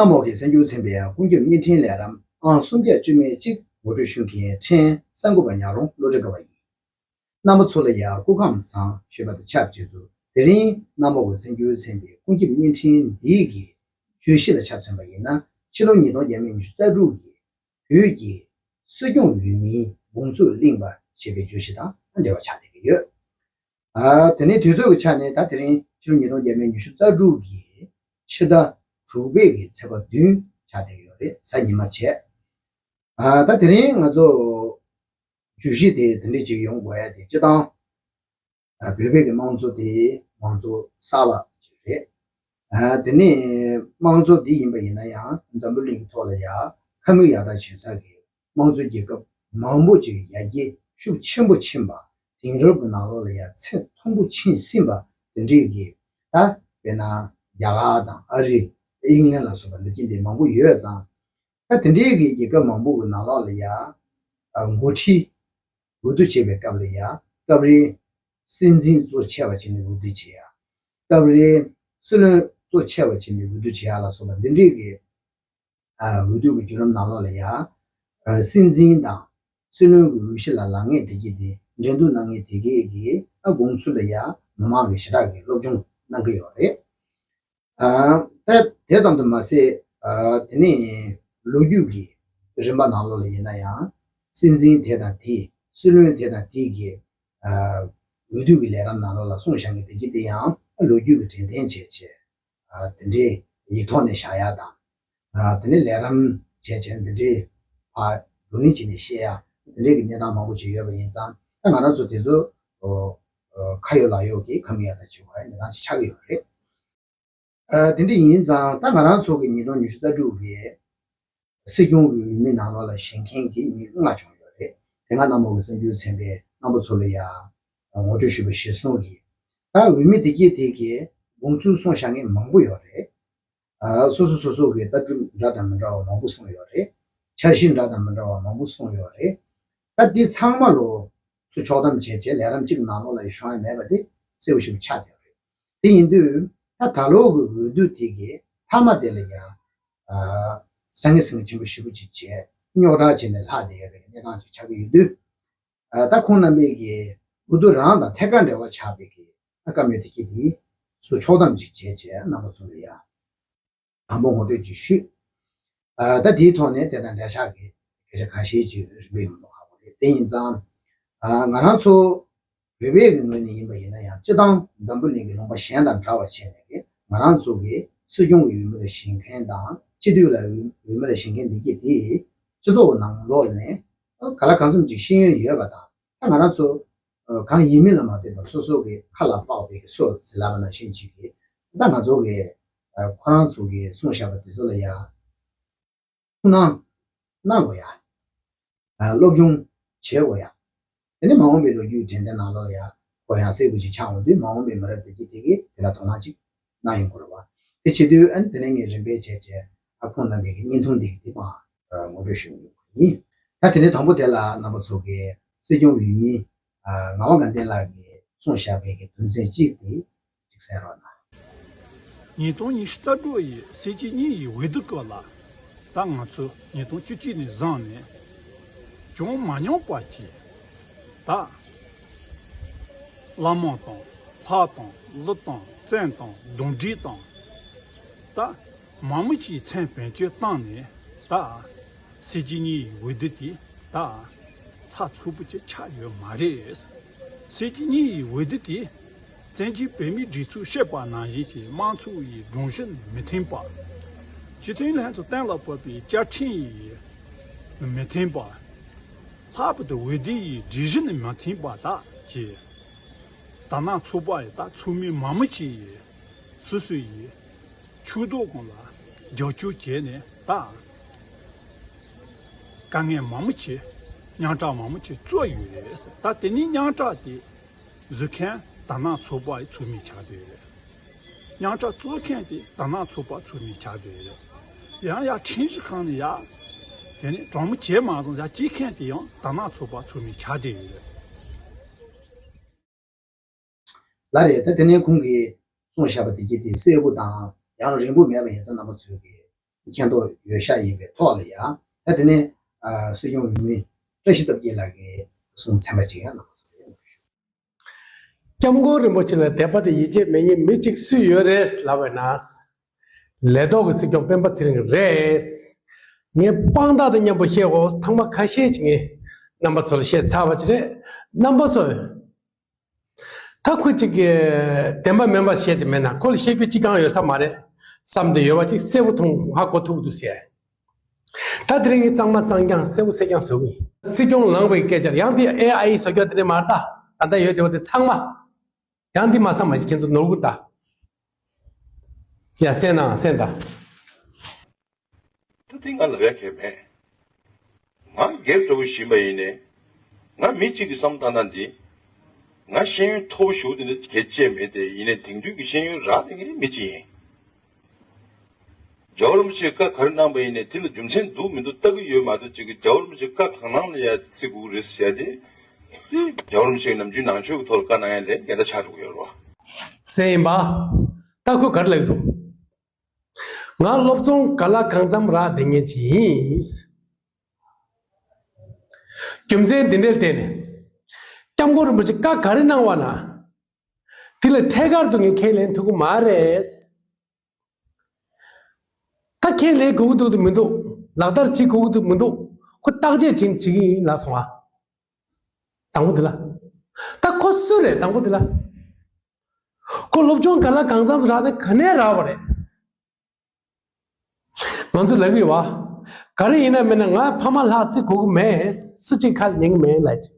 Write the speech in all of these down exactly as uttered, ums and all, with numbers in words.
རྣམ་རྟོག་གི་གསར་འགྱུར་ཚན་པའི་ཀུན་ཁྱབ་བརྙན་འཕྲིན་ལས་རིམ་ཨང་སུམ་བརྒྱ་བཅུ་མེད་གཅིག་ངོ་སྤྲོད་ཞུ་མཁན་ཕྲན་གསར་འགོད་པ་ཉག་རོང་བློ་གྲོས་དགའ་བ་ཡིན། རྣམ་པ་ཚོ་ལ་ཡང་སྐུ་ཁམས་བཟང་ཞུས་པ་དང་ཆབས་ཅིག་ཏུ། དེ་རིང་རྣམ་རྟོག་གི་གསར་འགྱུར་ཚན་པའི་ཀུན་ཁྱབ་བརྙན་འཕྲིན་འདིའི་གི་བརྗོད་གཞི་ལ་ཆ་མཚོན་པ་ཡིན་ན། ཕྱི་ལོ་ཉིས་སྟོང་བརྒྱ་མེད་ཉི་ཤུ་རྩ་དྲུག་གི་བོད་ཀྱི་སྲིད་སྐྱོང་འོས་མིའི་དགོངས་ཚུལ་གླེང་བ་ཞེས་པའི་བརྗོད་གཞི་དང་འབྲེལ་བ་ཆགས་བསྡད་ཀྱི་ཡོད། ཨ། དེ་ནས་དུས་ཚོད་ཀྱི་ཆ་ནས་ད་དེ་རིང་ཕྱི་ལོ་ཉིས་སྟོང་བརྒྱ་མེད་ཉི་ཤུ་རྩ་དྲུག་གི་ཕྱི་ཟླ་དྲུག་པའི་གི་ཚེས་པ་བདུན་ཆགས་བསྡད་ཀྱི་ཡོད་རེད། གཟའ་ཉི་མ་བྱས། ཨ། ད་དེ་རིང་ང་ཚོ་བརྗོད་གཞི་དེ་དེ་འདྲ་ཅིག་ཡོང་དགོས་ཡ་དེ། སྤྱིར་བཏང་ཨ། བོད་པའི་གི་དམངས་གཙོ་དེ་དམངས་གཙོ་གསར་པ་ཅིག་རེད། ཨ། དེ་ནས་དམངས་གཙོ་འདི་ཡིན་པ་ཡིན་ན་ཡང་འཛམ་བུ་གླིང་གི་ཐོག་ལ་ཡ་ཁ་མིག་ཡར་ལྟ་བྱེད་ས་གི་དམངས་གཙོའི་རྒྱལ་ཁབ་མང་པོ་ཅིག་ཡར་རྒྱས་ཤུགས་ཆེན་པོ་ཕྱིན་པ། དེང་རབས་ཀྱི་ནང་ལོགས་ལ་ཡ་ཚད་མཐོན་པོ་ཕྱིན་ཟིན་པ་དེ་འདྲའི་གི། ད་དཔེར་ན་རྒྱ་གར་དང་ཨ་རི། དབྱིན་ལན་ལ་སོགས་པ་འདི་སྐད་འདི་མང་པོ་ཡོད་ཙང་། ད་དེ་འདྲའི་གི་རྒྱལ་ཁབ་མང་པོ་གི་ནང་ལོགས་ལ་ཡ་ཨ། འགོ་ཁྲིད་འོས་བསྡུ་བྱེད་པའི་སྐབས་ལ་ཡ་སྐབས་རེ་སྲིད་འཛིན་གཙོ་ཆེ་བ་བྱས་ནས་འོས་བསྡུ་བྱེད་ཡ། སྐབས་རེ་སྲིད་བློན་གཙོ་ཆེ་བ་བྱས་ནས་འོས་བསྡུ་བྱེད་ཡ་ལ་སོགས་པ་འདི་འདྲའི་གི་ཨ། འོས་བསྡུ་གི་བརྒྱུད་རིམ་ནང་ལོགས་ལ་ཡ། ཨ། སྲིད་འཛིན་དང་སྲིད་བློན་གྱི་འོས་གཞི་ལ་ལངས་མཁན་དེ་གྱད་དེ། འགྲན་བསྡུར་གནང་མཁན་དེ་གྱད་ཀྱི་ཨ། དགོངས་ཚུལ་ལ་ཡ་མི་མང་གིས་ཞེ་དྲག་གི་སློབ་སྦྱོང་གནང་གི་ཡོད་རེད། ཨ། ད་དེ་ཙམ་དུ་མ་ཟད། ཨ། དེ་ནས་ལོ་རྒྱུས་ཀྱི་རིམ་པ་ནང་ལོགས་ལ་ཡིན་ན་ཡང་། སྲིད་འཛིན་དེ་དང་དེ། སྲིད་བློན་དེ་དང་དེ་གྱད་ཨ། འོས་བསྡུ་གི་ལས་རིམ་ནང་ལོགས་ལ་གསུངས་བཞག་མཁན་དེ་གྱད་དེ་ཡང་ལོ་རྒྱུས་ཀྱི་དྲན་རྟེན་བྱས་བྱས། ཨ། དེ་འདྲའི་ཡིག་ཐོག་ནས་བཞག་ཡ་དང་། ཨ། དེ་ནས་ལས་རིམ་བྱས་བྱས་འདི་འདྲའི་ཕར་བགྲོ་གླེང་བྱས་ནས་བཤད་ཡ། དེ་འདྲའི་གི་གནས་སྟངས་མང་པོ་ཞིག་ཡོད་པ་ཡིན་ཙང་། ད་ང་རང་ཚོ་དེ་ཚོ་ཨོ། ཨོ། ཁ་ཡོད་ལག་ཡོད་ཀྱི་ཁ་མིག་ཡར་ལྟ་བྱེད་དགོས་ཡ་གནས་སྟངས་ཅིག་ཆགས་ཀྱི་ཡོད་རེད། ཨ། དེ་འདྲ་ཡིན་ཙང་ད་ང་རང་ཚོ་གི་ཉིས་སྟོང་ཉི་ཤུ་རྩ་དྲུག་གི་སྲིད་སྐྱོང་གི་འོས་མི་ནང་ལོགས་ལ་བཞེངས་མཁན་གྱི་མི་ལྔ་བྱུང་ཡོད་རེད། དེ་སྔ་རྣམ་རྟོག་གི་གསར་འགྱུར་ཚན་པའི་རྣམ་པ་ཚོ་ལ་ཡ་ངོ་སྤྲོད་ཞུས་པ་གཞིར་བཟུང་གིས། ད་འོས་མི་དེ་གྱད་དེ་གྱད་དགོངས་ཚུལ་གསུངས་བཞག་མཁན་མང་པོ་ཡོད་རེད། ཨ། སོ་སོ་སོ་སོ་གི་ལྟ་གྲུབ་འདྲ་དང་མི་འདྲ་བ་མང་པོ་གསུངས་ཡོད་རེད། འཆར་གཞི་འདྲ་དང་མི་འདྲ་བ་མང་པོ་གསུངས་ཡོད་རེད། ད་འདི་ཚང་མ་ལོ་སུ་ཕྱོགས་བསྡོམས་བྱས་བྱས་ལས་རིམ་གཅིག་ནང་ལོགས་ལ་ཡ་ཤོང་ཡ་མེད་པ་དེ་གསལ་པོ་ཞེ་པོ་ཆགས་བསྡད་ཡོད་རེད། དེ་ཡིན་དུས་ད་ད་ལོ་གི་འོས་བསྡུ་དེ་གི་མཐའ་མ་དེ་ལ་ཡ། ཨ། ཟང་ངེ་ཟིང་ངེ་ཆེན་པོ་ཞེ་པོ་ཅིག་བྱས། རྙོག་དྲ་བྱས་ནས་ལྷག་བསྡད་ཡོད་པའི་གནས་སྟངས་ཅིག་ཆགས་ཀྱི་ཡོད་དུས། ཨ། ད་ཁོང་རྣམ་པས་ཀྱི་འོས་བསྡུ་རང་དང་ཐད་ཀར་འབྲེལ་བ་ཆགས་པའི་གི་ཨ། བཀའ་མོལ་དེ་གྱད་དེ་ཚུར་ཕྱོགས་བསྡོམས་ཅིག་བྱས་བྱས་རྣམ་པ་ཚོ་ལ་ཡ་དང་པོ་ངོ་སྤྲོད་ཅིག་ཞུས། ཨ། ད་དེའི་ཐོག་ནས་དེ་དང་འབྲེལ་ཆགས་ཀྱི་སྐད་ཆ་ཁ་ཤས་ཅིག་རིམ་པས་ཡོང་མདོག་ཁ་པོ་རེད། དེ་ཡིན་ཙང་། ཨ། ང་རང་ཚོ་བོད་པའི་གི་ངོས་ནས་ཡིན་པ་ཡིན་ན་ཡང་། སྤྱིར་བཏང་འཛམ་བུ་གླིང་གི་ལུང་པ་གཞན་དང་འདྲ་བ་བྱས་ནས་ཀྱི་ང་རང་ཚོ་གི་སྲིད་སྐྱོང་གི་འོས་མི་ལ་བཞེངས་མཁན་དང་། སྤྱི་འཐུས་ལ་འོས་འོས་མི་ལ་བཞེངས་མཁན་འདི་གྱད་དེ་སྤྱི་ཚོགས་ཀྱི་ནང་ལོགས་ནས་ག་ལ་གང་འཚམ་ཅིག་ཤེས་ཡོན་ཡོད་པ་དང་། ད་ང་རང་ཚོ་ཨ། གང་ཡིན་མིན་ལ་མ་ལྟོས་པར་སོ་སོ་གི་ཁ་ལ་དཔག་པའི་གི་སོ་ཟེར་ལབ་པ་ནང་བཞིན་ཅིག་གི། ད་ང་ཚོ་གི་ཨ། ཁོ་རང་ཚོ་གི་གསུངས་བཞག་པ་དེ་ཚོ་ལ་ཡ་ཐུགས་སྣང་གནང་དགོས་ཡ། ཨ། སློབ་སྦྱོང་བྱེད་དགོས་ཡ། དེ་ནས་མ་འོངས་པའི་ལོ་རྒྱུས་དྲན་རྟེན་ནང་ལོགས་ལ་ཡ་གོ་ཡ་གསལ་པོ་ཅིག་ཆགས་འོང་དུས། མ་འོངས་པའི་མི་རབས་དེ་གྱད་དེ་གིས་དེ་ལ་དོ་སྣང་ཅིག་གནང་ཡོང་དགོས་རེད་བ། དེ་བྱེད་དུས་ཨ་ནི་དེ་ནས་ངས་རིམ་པས་བྱས་བྱས་ཨ། ཁོང་རྣམ་པའི་གི་བརྙན་ཐུང་འདི་གི་དེ་མར་ཨ། ངོ་སྤྲོད་ཞུ་ཡོང་གི་ཡིན། ད་དེ་ནས་དང་པོ་དེ་ལ་རྣམ་པ་ཚོ་གི་སྲིད་སྐྱོང་འོས་མི་ཨ། ངག་དབང་དགའ་ལྡན་ལགས་ཀྱིས་གསུངས་བཞག་པའི་གི་དོན་ཚན་གཅིག་དེ་ཅིག་གསན་རོགས་གནང་། ཉིས་སྟོང་ཉི་ཤུ་རྩ་དྲུག་ཡི་སྲིད་སྤྱི་གཉིས་ཡི་འོས་བསྡུ་སྐབས་ལ། ད་ང་ཚོ་ཉིས་སྟོང་བཅུ་གཅིག་ནས་བཟུང་ནས་བྱུང་མ་མྱོང་པ་ཅིག་ད་བླ་མ་དང་ལྷ་དང་ཀླུ་དང་བཙན་དང་གདོན་འདྲེ་དང་། ད་མང་མོས་ཀྱིས་མཚན་བེད་སྤྱོད་བཏང་ནས། ད་སྲིད་སྤྱི་གཉིས་ཡི་འོས་བསྡུ་དེ་ད་ཚགས་ཚུད་པོ་ཅིག་ཆགས་ཡོད་མ་རེད། སྲིད་སྤྱི་གཉིས་ཡི་འོས་བསྡུ་དེ་བཙན་བྱོལ་བོད་མིའི་སྒྲིག་འཛུགས་ཞེས་པ་ནང་བཞིན་གྱི་དམངས་གཙོ་ཡི་སྒྲོམ་གཞི་མི་མཐུན་པ། སྤྱི་མཐུན་ལྷན་ཚོགས་གཏན་ལ་ཕབ་པའི་བཅའ་ཁྲིམས་ཡི་མི་མཐུན་པ། ལྷག་པར་དུ་འོས་བསྡུ་ཡི་སྒྲིག་གཞི་ནི་མི་མཐུན་པ་དག་བཅས། ད་ནང་ཚོགས་པ་ཡི་ད་ཚོགས་མི་མང་མོས་ཀྱིས་སོ་སོ་ཡི་ཕྱོགས་གཏོགས་ཁོངས་ལ་རྒྱབ་སྐྱོར་བྱས་ནས། ད་དཀའ་ངལ་མང་མོས་ཀྱི་རྙོག་དྲ་མང་མོས་ཀྱི་བཟོས་ཡོད་རེད། ད་དེ་ནས་རྙོག་དྲ་དེ་བཟོ་མཁན་ད་ནང་ཚོགས་པ་ཡི་ཚོགས་མི་ཆགས་བསྡད་ཡོད་རེད། རྙོག་དྲ་བཟོ་མཁན་དེ་ད་ནང་ཚོགས་པ་ཚོགས་མི་ཆགས་བསྡད་ཡོད་རེད། ཡང་ཡང་ཁྲིམས་ཞིབ་ཁང་ནས་ཡ་དེ་ནས་དྲང་མོ་བྱས་མ་སོང་ཡ་བྱེད་མཁན་དེ་ཡང་ད་ནང་ཚོགས་པ་ཚོགས་མི་ཆགས་བསྡད་ཡོད་རེད། ལགས་རེད། ད་དེ་ནས་ཁོང་གིས་གསུངས་བཞག་པ་དེ་གྱད་དེ་གསལ་པོ་དང་ཡང་རིང་པོ་མེད་པ་ཡིན་ཙང་། རྣམ་པ་ཚོས་ཀྱིས་ མཁྱེན་རྟོགས་ཡོད་ཤག་ཡིན་པའི་ཐོག་ལ་ཡ། ད་དེ་ནས་ཨ་སྲིད་སྐྱོང་འོས་མི་བཀྲ་ཤིས་སྟོབས་རྒྱལ་ལགས་ཀྱི་གསུང་ཚན་པ་ཅིག་ཡང་གནང་བ་སོང་ཡོད། སྐྱབས་མགོན་རིན་པོ་ཆེ་ལ་དད་པ་དང་ཡིད་ཆེས་མེད་མཁན་མི་གཅིག་སུ་ཡོད་རེད་ལབ་པ་ན། ལས་ཐོག་གི་སྲིད་སྐྱོང་སྤེན་པ་ཚེ་རིང་རེད། ངས་དཔང་རྟགས་དང་མཉམ་པོ་བཤད་འོ། ཐེངས་མ་ཁ་ཤས་ཅིག་ངས་རྣམ་པ་ཚོ་ལ་བཤད་ཚར་བ་ཅིག་རེད། རྣམ་པ་ཚོ། ད་ཁོ་གཅིག་གིས་བདེན་པ་མིན་པ་བཤད་དེ་མེད་ན་ཁོ་ལ་བཤད་རྒྱུ་གཅིག་ཀྱང་ཡོད་ས་མ་རེད་བསམ་དེ་ཡོད་པ་ཅིག་གསལ་པོ་མཐོང་ཧ་གོ་ཐུབ་འདུག་ཟེར། ད་དེ་རིང་ངས་གཙང་མ་གཙང་རྐྱང་གསལ་པོ་གསལ་རྐྱང་བཟོ་གི་ཡིན། སྲིད་སྐྱོང་ལངས་པའི་སྐད་ཆར་ཡང་དེ་ཨེ་ཨ་ཡི་བཟོ་རྒྱུ་དེ་འདྲ་མ་རེད། ད་ད་ལྟ་ཡོད་དེ་བ་དེ་ཚང་མ། ཡང་འདི་མ་བསམ་མ་ཞིག་ཁྱེད་ཚོ་ནོར་གུ་ད། ཡ་སེན་ན་སེན་ད། ད་དེ་ང་ལབ་ཡ་གལ་མེད། ང་སྒེར་འདྲ་བོ་ཞིག་ཡིན་པ་ཡིན་ནའི། ང་མི་གཅིག་གི་བསམ་བློ་བཏང་ན་འདི། ང་ཤེས་ཡོན་མཐོ་པོ་ཞུ་དེ་འདྲ་གལ་ཆེ་མེད་དེ་ཡིན་ནའི་དེང་དུས་ཀྱི་ཤེས་ཡོན་རག་དེ་ངེད་མི་གཅིག་ཡིན། རྒྱལ་བ་རིན་པོ་ཆེས་བཀའ་ག་རེ་གནང་པ་ཡིན་ནའི་དེ་ལ་རྒྱུ་མཚན་འདུག་མི་འདུག་ལྟ་གི་ཡོད་མ་གཏོགས་ཅིག་གི་རྒྱལ་བ་རིན་པོ་ཆེས་བཀའ་གང་གནང་ལ་ཡ་བརྩི་དགོས་རེད་ཟེར་ཡ་དེ། དེ་རྒྱལ་བ་རིན་པོ་ཆེས་ནམ་རྒྱུན་ནང་ཆོས་ཀྱི་ཐོག་ལ་བཀའ་གནང་ཡ་ལས་འགལ་ཟླ་ཆགས་འགྲོ་གི་ཡོད་རེད་བ། ཟེར་ཡིན་པ། ད་ཁོས་ག་རེ་ལབ་ཀྱི་འདུག་ང་སློབ་སྦྱོང་ག་ལ་གང་འཚམ་རག་བསྡད་མཁན་ཅིག་ཡིན། རྒྱུ་མཚན་འདི་འདྲར་བརྟེན་ནས། སྐྱབས་མགོན་རིན་པོ་ཆེ་བཀའ་ག་རེ་གནང་བ་ན། དེ་ལ་ཐད་ཀར་དུ་ངས་ཁས་ལེན་ཐུབ་ཀྱི་མ་རེད། ད་ཁས་ལེན་དགོས་ཀྱི་འདུག་འདུག་མི་འདུག་ལག་བསྟར་བྱེད་དགོས་ཀྱི་འདུག་མི་འདུག་ཁོ་བརྟག་དཔྱད་བྱེད་བྱེད་ཀྱི་ཡིན་ལབ་སོང་ཨ། དང་པོ་དེ་ལ། ད་ཁོ་སུ་རེད་དང་པོ་དེ་ལ། ཁོ་སློབ་སྦྱོང་ག་ལ་གང་འཚམ་རག་ན་ག་ནས་རག་པ་རེད། ང་ཚོ་ལབ་ཡོད་བ། ག་རེ་ཡིན་ན་མིན་ན་ང་ཕ་མ་ལྷག་བརྩི་དགོས་ཀྱི་མེད། སུ་གཅིག་ཁ་ལ་ཉན་གྱི་མེད་ལབ་ཅིག་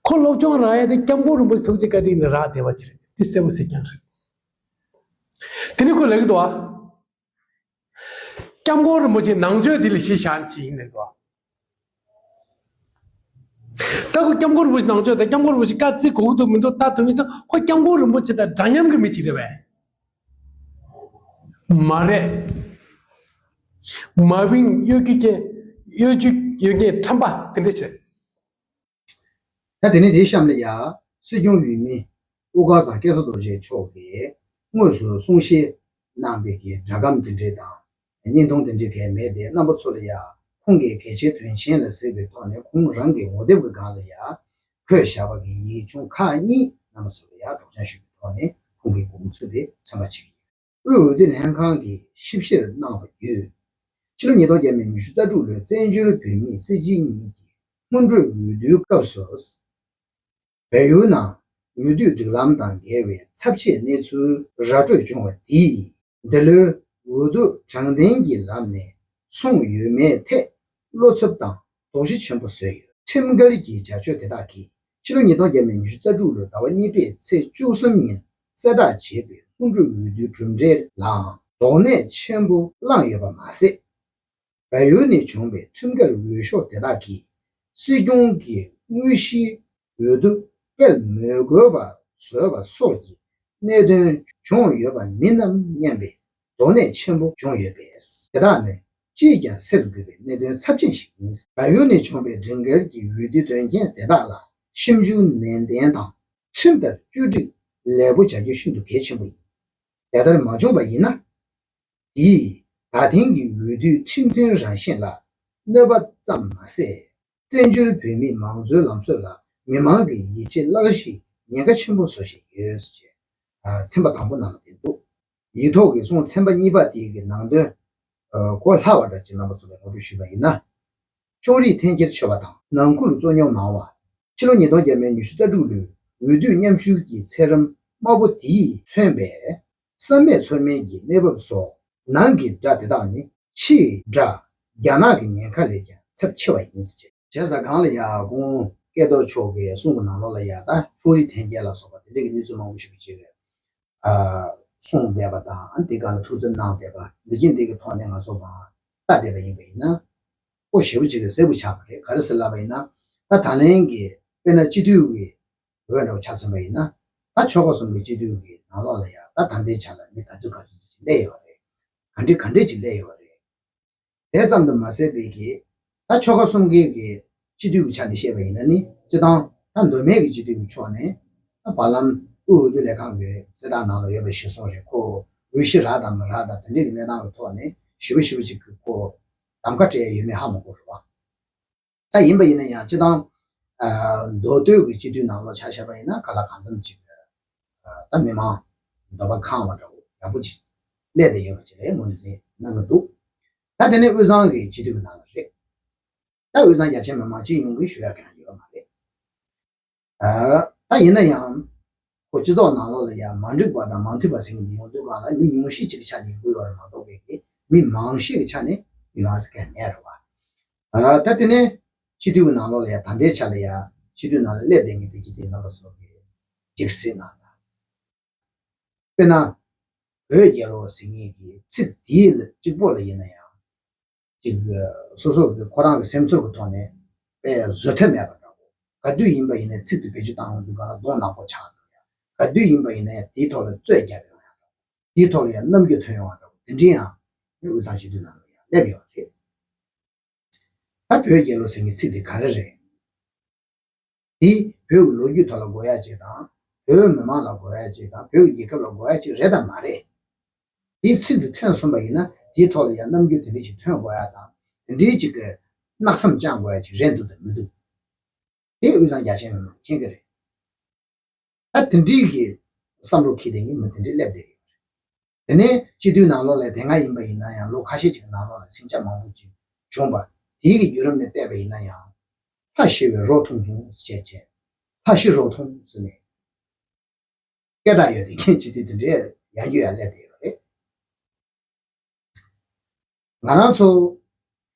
ཁོ་སློབ་སྦྱོང་རག་ཡ་དེ་སྐྱབས་མགོན་རིན་པོ་ཆེ་ཐུགས་རྗེ་བཀའ་དྲིན་ལ་རག་བསྡད་པ་ཅིག་རེད། དེ་གསལ་པོ་གསལ་རྐྱང་རེད། དེ་ནི་ཁོས་ལབ་ཀྱི་འདུག་ཨ། སྐྱབས་མགོན་རིན་པོ་ཆེ་ནང་ཆོས་འདི་ལ་གཞི་བཞག་ནས་བྱེད་ཡིན་ལབ་འདུག་ཨ། ད་ཁོ་སྐྱབས་མགོན་རིན་པོ་ཆེ་ནང་ཆོས་དང་སྐྱབས་མགོན་རིན་པོ་ཆེ་བཀའ་བརྩི་དགོས་ཀྱི་འདུག་མི་འདུག་ལྟ་ཐུབ་མི་ཐུབ་ཁོ་སྐྱབས་མགོན་རིན་པོ་ཆེ་དང་འདྲ་མཉམ་གྱི་མི་ཅིག་རེད་པས། མ་རེད། མ་བིང་གཡོ་སྒྱུ་ཅན། གཡོ་སྒྱུ་གཡོ་སྒྱུ་ཁྲམ་པ་དེ་འདྲ་བྱེད། ད་དེ་ནས་དེའི་གཤམ་ལ་ཡ། སྲིད་སྐྱོང་འོས་མི་དབུ་དཀར་ཚང་སྐལ་བཟང་རྡོ་རྗེ་མཆོག་གིས་དངོས་སུ་གསུང་བཤད་གནང་པའི་གི་སྒྲ་སྒམ་དེ་འདྲས་དང་། བརྙན་ཐུང་དེ་འདྲས་གས་མེད་དེ་རྣམ་པ་ཚོ་ལ་ཡ། ཁོང་གི་གལ་ཆེའི་དོན་ཆེན་ལ་གཟིགས་པའི་ཐོག་ནས་ཁོང་རང་གི་ངོ་དེབ་ཀྱི་སྒང་ལ་ཡ། འཁོད་བཞག་པ་གི་ཡིག་ཆུང་ཁག་གཉིས་རྣམ་པ་ཚོ་ལ་ཡ་སྒྲོག་སྦྱང་ཞུ་བའི་ཐོག་ནས་ཁོང་གི་དགོངས་ཚུལ་དེ་ཚོད་པ་བྱེད་ཀྱི་ཡིན། དབུས་འོས་བསྡུ་ལྷན་ཁང་གིས་ཞིབ་བཤེར་གནང་བ་བརྒྱུད། ཕྱི་ལོ་ཉིས་སྟོང་བརྒྱ་མེད་ཉི་ཤུ་རྩ་དྲུག་ལོའི་བཙན་བྱོལ་བོད་མིའི་སྲིད་སྤྱི་གཉིས་ཀྱི་སྔོན་འགྲོའི་འོས་བསྡུའི་སྐབས་སུ། བལ་ཡུལ་ནང་འོས་བསྡུའི་སྒྲིག་ལམ་དང་འགལ་བའི་ཚབས་ཆེའི་གནས་ཚུལ་ར་སྤྲོད་བྱུང་བ་དེས། འདི་ལོའི་འོས་བསྡུ་དྲང་བདེན་གྱི་ལམ་ནས་སོང་ཡོད་མེད་ཐད་བློ་འཚབ་དང་དོགས་གཞི་ཆེན་པོ་བཟོས་ཡོད། ཁྲིམས་འགལ་གྱི་བྱ་སྤྱོད་དེ་དག་གིས་ཕྱི་ལོ་ཉིས་སྟོང་བརྒྱ་མེད་ཉི་ཤུ་རྩ་དྲུག་ལོའི་ཟླ་བ་གཉིས་པའི་ཚེས་བཅུ་གསུམ་ཉིན་གསལ་བསྒྲགས་བྱས་པའི་སྔོན་འགྲོའི་འོས་བསྡུའི་གྲུབ་འབྲས་ལའང་དོགས་གནད་ཆེན་པོ་བསླངས་ཡོད་པ་མ་ཟད། བལ་ཡུལ་ནས་བྱུང་བའི་ཁྲིམས་འགལ་འོས་ཤོག་དེ་དག་གིས་སྲིད་སྐྱོང་གི་དངོས་གཞིའི་འོས་བསྡུ་སྤེལ་མི་དགོས་པ་བཟོས་པ་སོགས་ཀྱི་གནད་དོན་བྱུང་ཡོད་པ་མིན་ནམ་སྙམ་པའི་དོགས་གནད་ཆེན་པོ་བྱུང་ཡོད་པས། དེ་དག་ནི་ཅིས་ཀྱང་སེལ་དགོས་པའི་གནད་དོན་ཚབས་ཆེན་ཞིག་ཡིན། བལ་ཡུལ་ནས་བྱུང་བའི་སྒྲིག་འགལ་གྱི་འོས་བསྡུའི་དོན་རྐྱེན་དེ་དག་ལ་ཞིབ་འཇུག་ནན་ཏན་དང་ཁྲིམས་ལྟར་བཅོས་སྒྲིག་ལེགས་པོ་བྱ་རྒྱུ་ཤིན་ཏུ་གལ་ཆེན་པོ་ཡིན། དེ་ལྟར་མ་བྱུང་བ་ཡིན་ན། དེས་ད་ཐེངས་ཀྱི་འོས་བསྡུའི་ཁྲིམས་མཐུན་རང་བཞིན་ལ་གནོད་པ་ཙམ་མ་ཟད། བཙན་བྱོལ་བོད་མིའི་མང་གཙོའི་ལམ་སྲོལ་ལ་མི་མང་གི་ཡིད་ཆེས་བརླག་གཞིའི་ཉེན་ཁ་ཆེན་པོ་བཟོ་བཞིན་ཡོད་ཅེས། ཚན་པ་དང་པོ་ནང་ལ་བསྟན་འདུག་ཡིག་ཐོག་གི་གསུང་ཚན་པ་གཉིས་པ་དེའི་གི་ནང་དོན། གོ་སླ་བ་འདྲ་ཅིག་རྣམ་པ་ཚོ་ལ་ངོ་སྤྲོད་ཞུས་པ་ཡིན་ན། ཕྱོགས་རིས་འཐེན་འཁྱེར་ཆོད་པ་དང་ནང་ཁུལ་རྩོད་རྙོག་མང་བ། ཕྱི་ལོ་ཉིས་སྟོང་བརྒྱ་མེད་ཉི་ཤུ་རྩ་དྲུག་ལོའི་འོས་བསྡུ་མཉམ་ཞུགས་ཀྱི་ཚད་རིམ་དམའ་པོ་དེས་མཚོན་པའི་བསམ་མེད་ཚོར་མེད་ཀྱི་གནས་བབ་སོགས་ནང་གི་དགྲ་དེ་དག་ནི་ཕྱིའི་དགྲ་རྒྱ་ནག་གི་ཉེན་ཁ་ལས་ཀྱང་ཚབས་ཆེ་བ་ཡིན་ཟེར། བྱས་ཙང་སྒང་ལ་ཡ་ཁོང་སྐལ་རྡོར་མཆོག་གི་གསུང་གི་ནང་ལོགས་ལ་ཡ་ད་ཕྱོགས་རིས་འཐེན་འཁྱེར་ལ་སོགས་པ་དེ་འདྲ་གི་གནས་ཚུལ་མང་པོ་ཞིག་བྱས་རེད། གསུངས་བསྡད་པ་དང་དེ་ག་ལ་ཐུགས་འཚབ་གནང་བསྡད་པ་འདི་གྱིས་འདི་གི་ཐོག་ནས་ང་ཚོ་མར་ལྟ་བསྡད་པ་ཡིན་པ་ཡིན་ན། ཁོ་ཞེ་པོ་ཅིག་གི་གསལ་པོ་ཆགས་པ་རེད། ག་རེ་ཟེར་ལབ་པ་ཡིན་ན། ད་ད་ལན་གྱི་དཔེར་ན་སྤྱི་འཐུས་ཀྱི་འོས་འདྲ་བོ་ཆ་མཚོན་པ་ཡིན་ན། ད་ཆོལ་ཁ་གསུམ་གྱི་སྤྱི་འཐུས་ཀྱི་ནང་ལོགས་ལ་ཡ་ད་ད་ལྟའི་ཆ་ལ་མི་ག་ཚོད་ག་ཚོད་ཅིག་སླེབས་ཡོད་རེད། ག་འདྲ་ག་འདྲ་ཅིག་སླེབས་ཡོད་རེད། དེ་ཙམ་དུ་མ་ཟད་པའི་གི། ད་ཆོལ་ཁ་གསུམ་གའི་གི་སྤྱི་འཐུས་ཀྱི་ཆ་ནས་བཤད་པ་ཡིན་ན་ནི་སྤྱི་བཏང་ད་མདོ་སྨད་ཀྱི་སྤྱི་འཐུས་ཀྱི་ཕྱོགས་ནས་ད་བར་ལམ་དབུས་འོས་བསྡུ་ལས་ཁང་གི་གསལ་བསྒྲགས་ནང་ལ་ཡོད་པ་གཞིར་བཟུང་རེད། ཁོ་འོས་ འོས་གཞི་རག་དང་མ་རག་དང་དེ་འདྲའི་གི་གནས་སྟངས་ཀྱི་ཐོག་ནས་ཞེ་པོ་ཞེ་པོ་ཅིག་གི་ཁོ་གདམ་ཁ་སྤྲད་ཡ་ཡོད་མེད་ཧ་མ་གོ་རེད་བ། ད་ཡིན་པ་ཡིན་ན་ཡང་སྤྱི་བཏང་མདོ་སྟོད་ཀྱི་སྤྱི་འཐུས་ནང་ལོགས་ཆ་བཞག་པ་ཡིན་ན་ག་ལ་གང་འཚམ་ཅིག་ད་མི་མང་འདོད་པ་ཁེངས་པ་འདྲ་བོ་ཡག་པོ་ཅིག་སླེབས་བསྡད་ཡོད་པ་ཅིག་ལ་ངོས་འཛིན་གནང་གི་འདུག་ད་དེ་ནས་དབུས་གཙང་གི་སྤྱི་འཐུས་ཀྱི་ནང་ལ་རེད། ད་དབུས་གཙང་རྒྱ་ཆེ་མི་མང་སྤྱི་ཡོངས་ཀྱིས་ཞུ་ཡ་གང་ཡོད་མ་རེད། ད་ཡིན་ན་ཡང་ཁོ་སྤྱི་ཚོགས་ནང་ལོགས་ལ་ཡང་མ་འགྲིག་པ་དང་མ་མཐུན་པ་ཟེར་མཁན་དེ་ཡོང་དུས་སྒང་ལ་མི་ཉུང་ཤས་ཅིག་གི་ཆ་ནས་ཡོང་གི་ཡོད་རེད་མ་གཏོགས་པའི་གི་མི་མང་ཤས་ཀྱི་ཆ་ནས་ཡོང་ཡ་ཟེར་མཁན་མེད་རེད་བ། ད་དེ་ནས་སྤྱི་འཐུས་ཀྱི་ནང་ལོགས་ལ་ཡང་ད་ལྟའི་ཆ་ལ་ཡང་སྤྱི་འཐུས་ནང་ལ་སླེབས་བསྡད་མཁན་དེ་གི་དེ་རྣམ་པ་ཚོ་གི་ཅིག་གཟིགས་གནང་དང་། དཔེར་ན། བོད་རྒྱལ་ལོ་ཟེར་མཁན་གྱི་ཚིག་དེའི་གཅིག་པོ་ལ་ཡིན་ན་ཡང་། ཅིག་སོ་སོ་གི་ཁོ་རང་གི་སེམས་ཚོར་གྱི་ཐོག་ནས་དཔེ་བཟོད་ཐབས་མེད་པ་འདྲ་བོ། ག་དུས་ཡིན་པ་ཡིན་ནའི་ཚིག་དེ་བེད་སྤྱོད་བཏང་ཡོང་དུས་སྒང་ལ་གདོང་ནག་པོ་ཆགས་འགྲོ་ཡ། ག་དུས་ཡིན་པ་ཡིན་ནའི་དེའི་ཐོག་ལ་རྩོད་རྒྱབ་ཡོང་ཡ་འདྲ་བོ། དེའི་ཐོག་ལ་ཡང་རྣམ་འགྱུར་ཐོན་ཡོང་བ་འདྲ་བོ་དེ་འདྲའི་ཡང་དབུས་གཙང་སྤྱི་འཐུས་ནང་ལ་ཡང་སླེབས་ཡོད་རེད། ད་བོད་རྒྱལ་ལོ་ཟེར་མཁན་ཚིག་དེ་ག་རེ་རེད། དེ་བོད་ཀྱི་ལོ་རྒྱུས་ཐོག་ལ་དགོས་ཡ་ཅིག་དང་། བོད་མི་མང་ལ་དགོས་ཡ་ཅིག་དང་། བོད་ཀྱི་རྒྱལ་ཁབ་ལ་དགོས་ཡ་ཅིག་རེད་དམ་མ་རེད། དེའི་ཚིག་དེ་ཐོན་སོང་པ་ཡིན་ན་དེའི་ཐོག་ལ་ཡང་རྣམ་འགྱུར་དེ་འདྲའི་ཅིག་ཐོན་དགོས་ཡ་དང་། དེ་འདྲའི་ཅིག་གི་གནག་བསམ་བཅངས་དགོས་ཡ་ཅིག་རེད་འདུག་དང་མི་འདུག་དེ་དབུས་གཙང་རྒྱ་ཆེ་མི་མང་མཁྱེན་གྱི་རེད། ད་དེ་འདྲའི་གི་བསམ་བློ་འཁྱེར་བསྡད་མཁན་མི་དེ་འདྲའི་སླེབས་བསྡད་ཡོད་རེད། དེ་ནས་སྤྱི་འཐུས་ནང་ལོགས་ལ་དེ་སྔ་ཡིན་པ་ཡིན་ན་ཡང་ལོ་ཁ་ཤས་ཅིག་གི་ནང་ལོགས་ལ་ཟིང་ཆ་མང་པོ་ཅིག་བྱུང་བ། དེའི་གི་བརྒྱུད་རིམ་ནས་བལྟས་པ་ཡིན་ན་ཡང་། ལྷ་ཤི་བའི་རོ་འཐུང་སོང་ཟེར་བྱས་བྱས། ལྷ་ཤི་རོ་འཐུང་ཟེར་ནས་སྐད་གྲགས་ཡོད་དེ་མཁན་སྤྱི་འཐུས་དེ་འདྲས་ཡང་རྒྱུ་ཡང་སླེབས་བསྡད་ཡོད་རེད། ང་རང་ཚོ་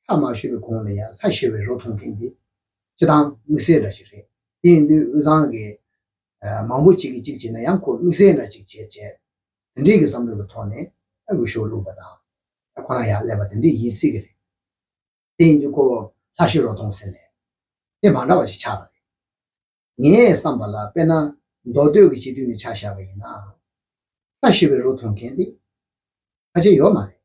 ལྷ་མ་ཤི་བའི་གོང་ལ་ཡང་ལྷ་ཤི་བའི་རོ་འཐུང་མཁན་དེ་སྤྱི་བཏང་དམིགས་བསལ་འདྲ་ཞིག་རེད། དེ་ཡིན་དུས་དབུས་གཙང་གི་མང་པོ་ཅིག་གིས་གཅིག་བྱས་ན་ཡང་ཁོ་དམིགས་བསལ་འདྲ་ཅིག་བྱས་བྱས། དེ་འདྲའི་གི་བསམ་བློ་གི་ཐོག་ནས་འུད་ཤོབ་བླུགས་པ་དང་། ཁོ་རང་ཡར་སླེབས་པ་དེ་འདྲའི་ཡིན་སྲིད་གི་རེད། དེ་ཡིན་དུས་ཁོ་ལྷ་ཤི་རོ་འཐུང་ཟེར་ནས་དེ་མ་འདྲ་བ་ཞིག་ཆགས་པ་རེད། ངའི་བསམ་པ་ལ་དཔེར་ན་མདོ་སྟོད་ཀྱི་སྤྱི་འཐུས་ནས་ཆ་བཞག་པ་ཡིན་ན། ལྷ་ཤི་བའི་རོ་འཐུང་མཁན་དེ་ཕལ་ཆེར་ཡོད་མ་རེད།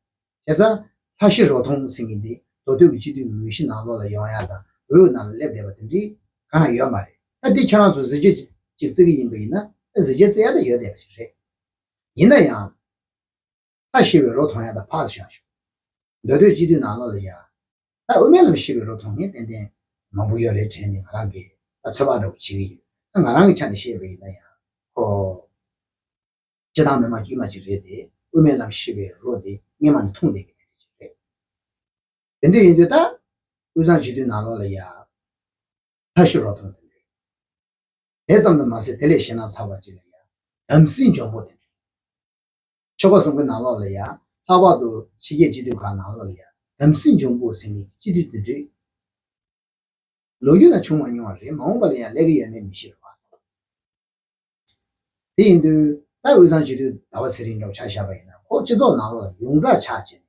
བྱས་ཙང་ལྷ་ཤི་རོ་འཐུང་ཟེར་མཁན་དེ་མདོ་སྟོད་ཀྱི་སྤྱི་འཐུས་ཀྱི་འོས་གཞི་ནང་ལོགས་ལ་ཡོང་ཡ་དང་འོས་ནང་ལ་སླེབས་བསྡད་པ་དེ་འདྲའི་གང་ཡང་ཡོད་མ་རེད། ད་འདི་ཁྱེད་རང་ཚོ་གཟི་བརྗིད་ཅིག་བརྩི་གི་ཡིན་པ་ཡིན་ན་ད་གཟི་བརྗིད་བརྩི་ཡ་ད་ཡོད་བསྡད་པ་ཞིག་རེད། ཡིན་ན་ཡང་། ལྷ་ཤི་བའི་རོ་འཐུང་ཡ་ད་ཕར་བཞག་ཞོག་མདོ་སྟོད་སྤྱི་འཐུས་ནང་ལོགས་ལ་ཡ། ད་དབུ་མའི་ལམ་ཤི་བའི་རོ་འཐུང་མཁན་ཏན་ཏན་མང་པོ་ཡོད་རེད་དྲན་ནས་ང་རང་གིས་ད་ཚོད་དཔག་འདྲ་བོ་བྱེད་ཀྱི་ཡོད། ད་ང་རང་གི་ཆ་ནས་བཤད་པ་ཡིན་ན་ཡང་ཁོ། སྤྱི་བཏང་མི་མང་དཀྱུས་མ་ཅིག་རེད་དེ་དབུ་མའི་ལམ་ཤི་བའི་རོ་དེ་སྔོན་མ་ནས་འཐུང་བསྡད་མཁན་དེ་འདྲ་ཅིག་རེད། དེ་འདྲ་ཡིན་དུས་ད་དབུས་གཙང་སྤྱི་འཐུས་ནང་ལོགས་ལ་ཡ། ལྷ་ཤི་རོ་འཐུང་དེ་འདྲ། དེ་ཙམ་དུ་མ་ཟད་དེ་ལས་ཞེད་སྣང་ཚ་བ་ཅིག་ལ་ཡ། དམ་སྲི་འཇོན་པོ་དེ་འདྲ། ཆོལ་ཁ་གསུམ་གྱི་ནང་ལོགས་ལ་ཡ། ལྷག་པར་དུ་ཕྱི་རྒྱལ་སྤྱི་འཐུས་ཁག་ནང་ལོགས་ལ་ཡ། དམ་སྲི་འཇོན་པོ་ཟེར་མཁན་གྱི་སྤྱི་འཐུས་དེ་འདྲ། ལོ་རྒྱུས་ན་བྱུང་མ་མྱོང་བ་རེད། མ་འོངས་པ་ལ་ཡང་སླེབས་ཀྱི་ཡོད་མེད་མི་ཤེས་རེད་བ། དེ་ཡིན་དུས་ད་དབུས་གཙང་སྤྱི་འཐུས་ཟླ་བ་ཚེ་རིང་འདྲ་བོ་ཆ་བཞག་པ་ཡིན་ན་ཁོ་སྤྱི་ཚོགས་ནང་ལོགས་ལ་ཡོངས་གྲགས་ཆགས་བྱས་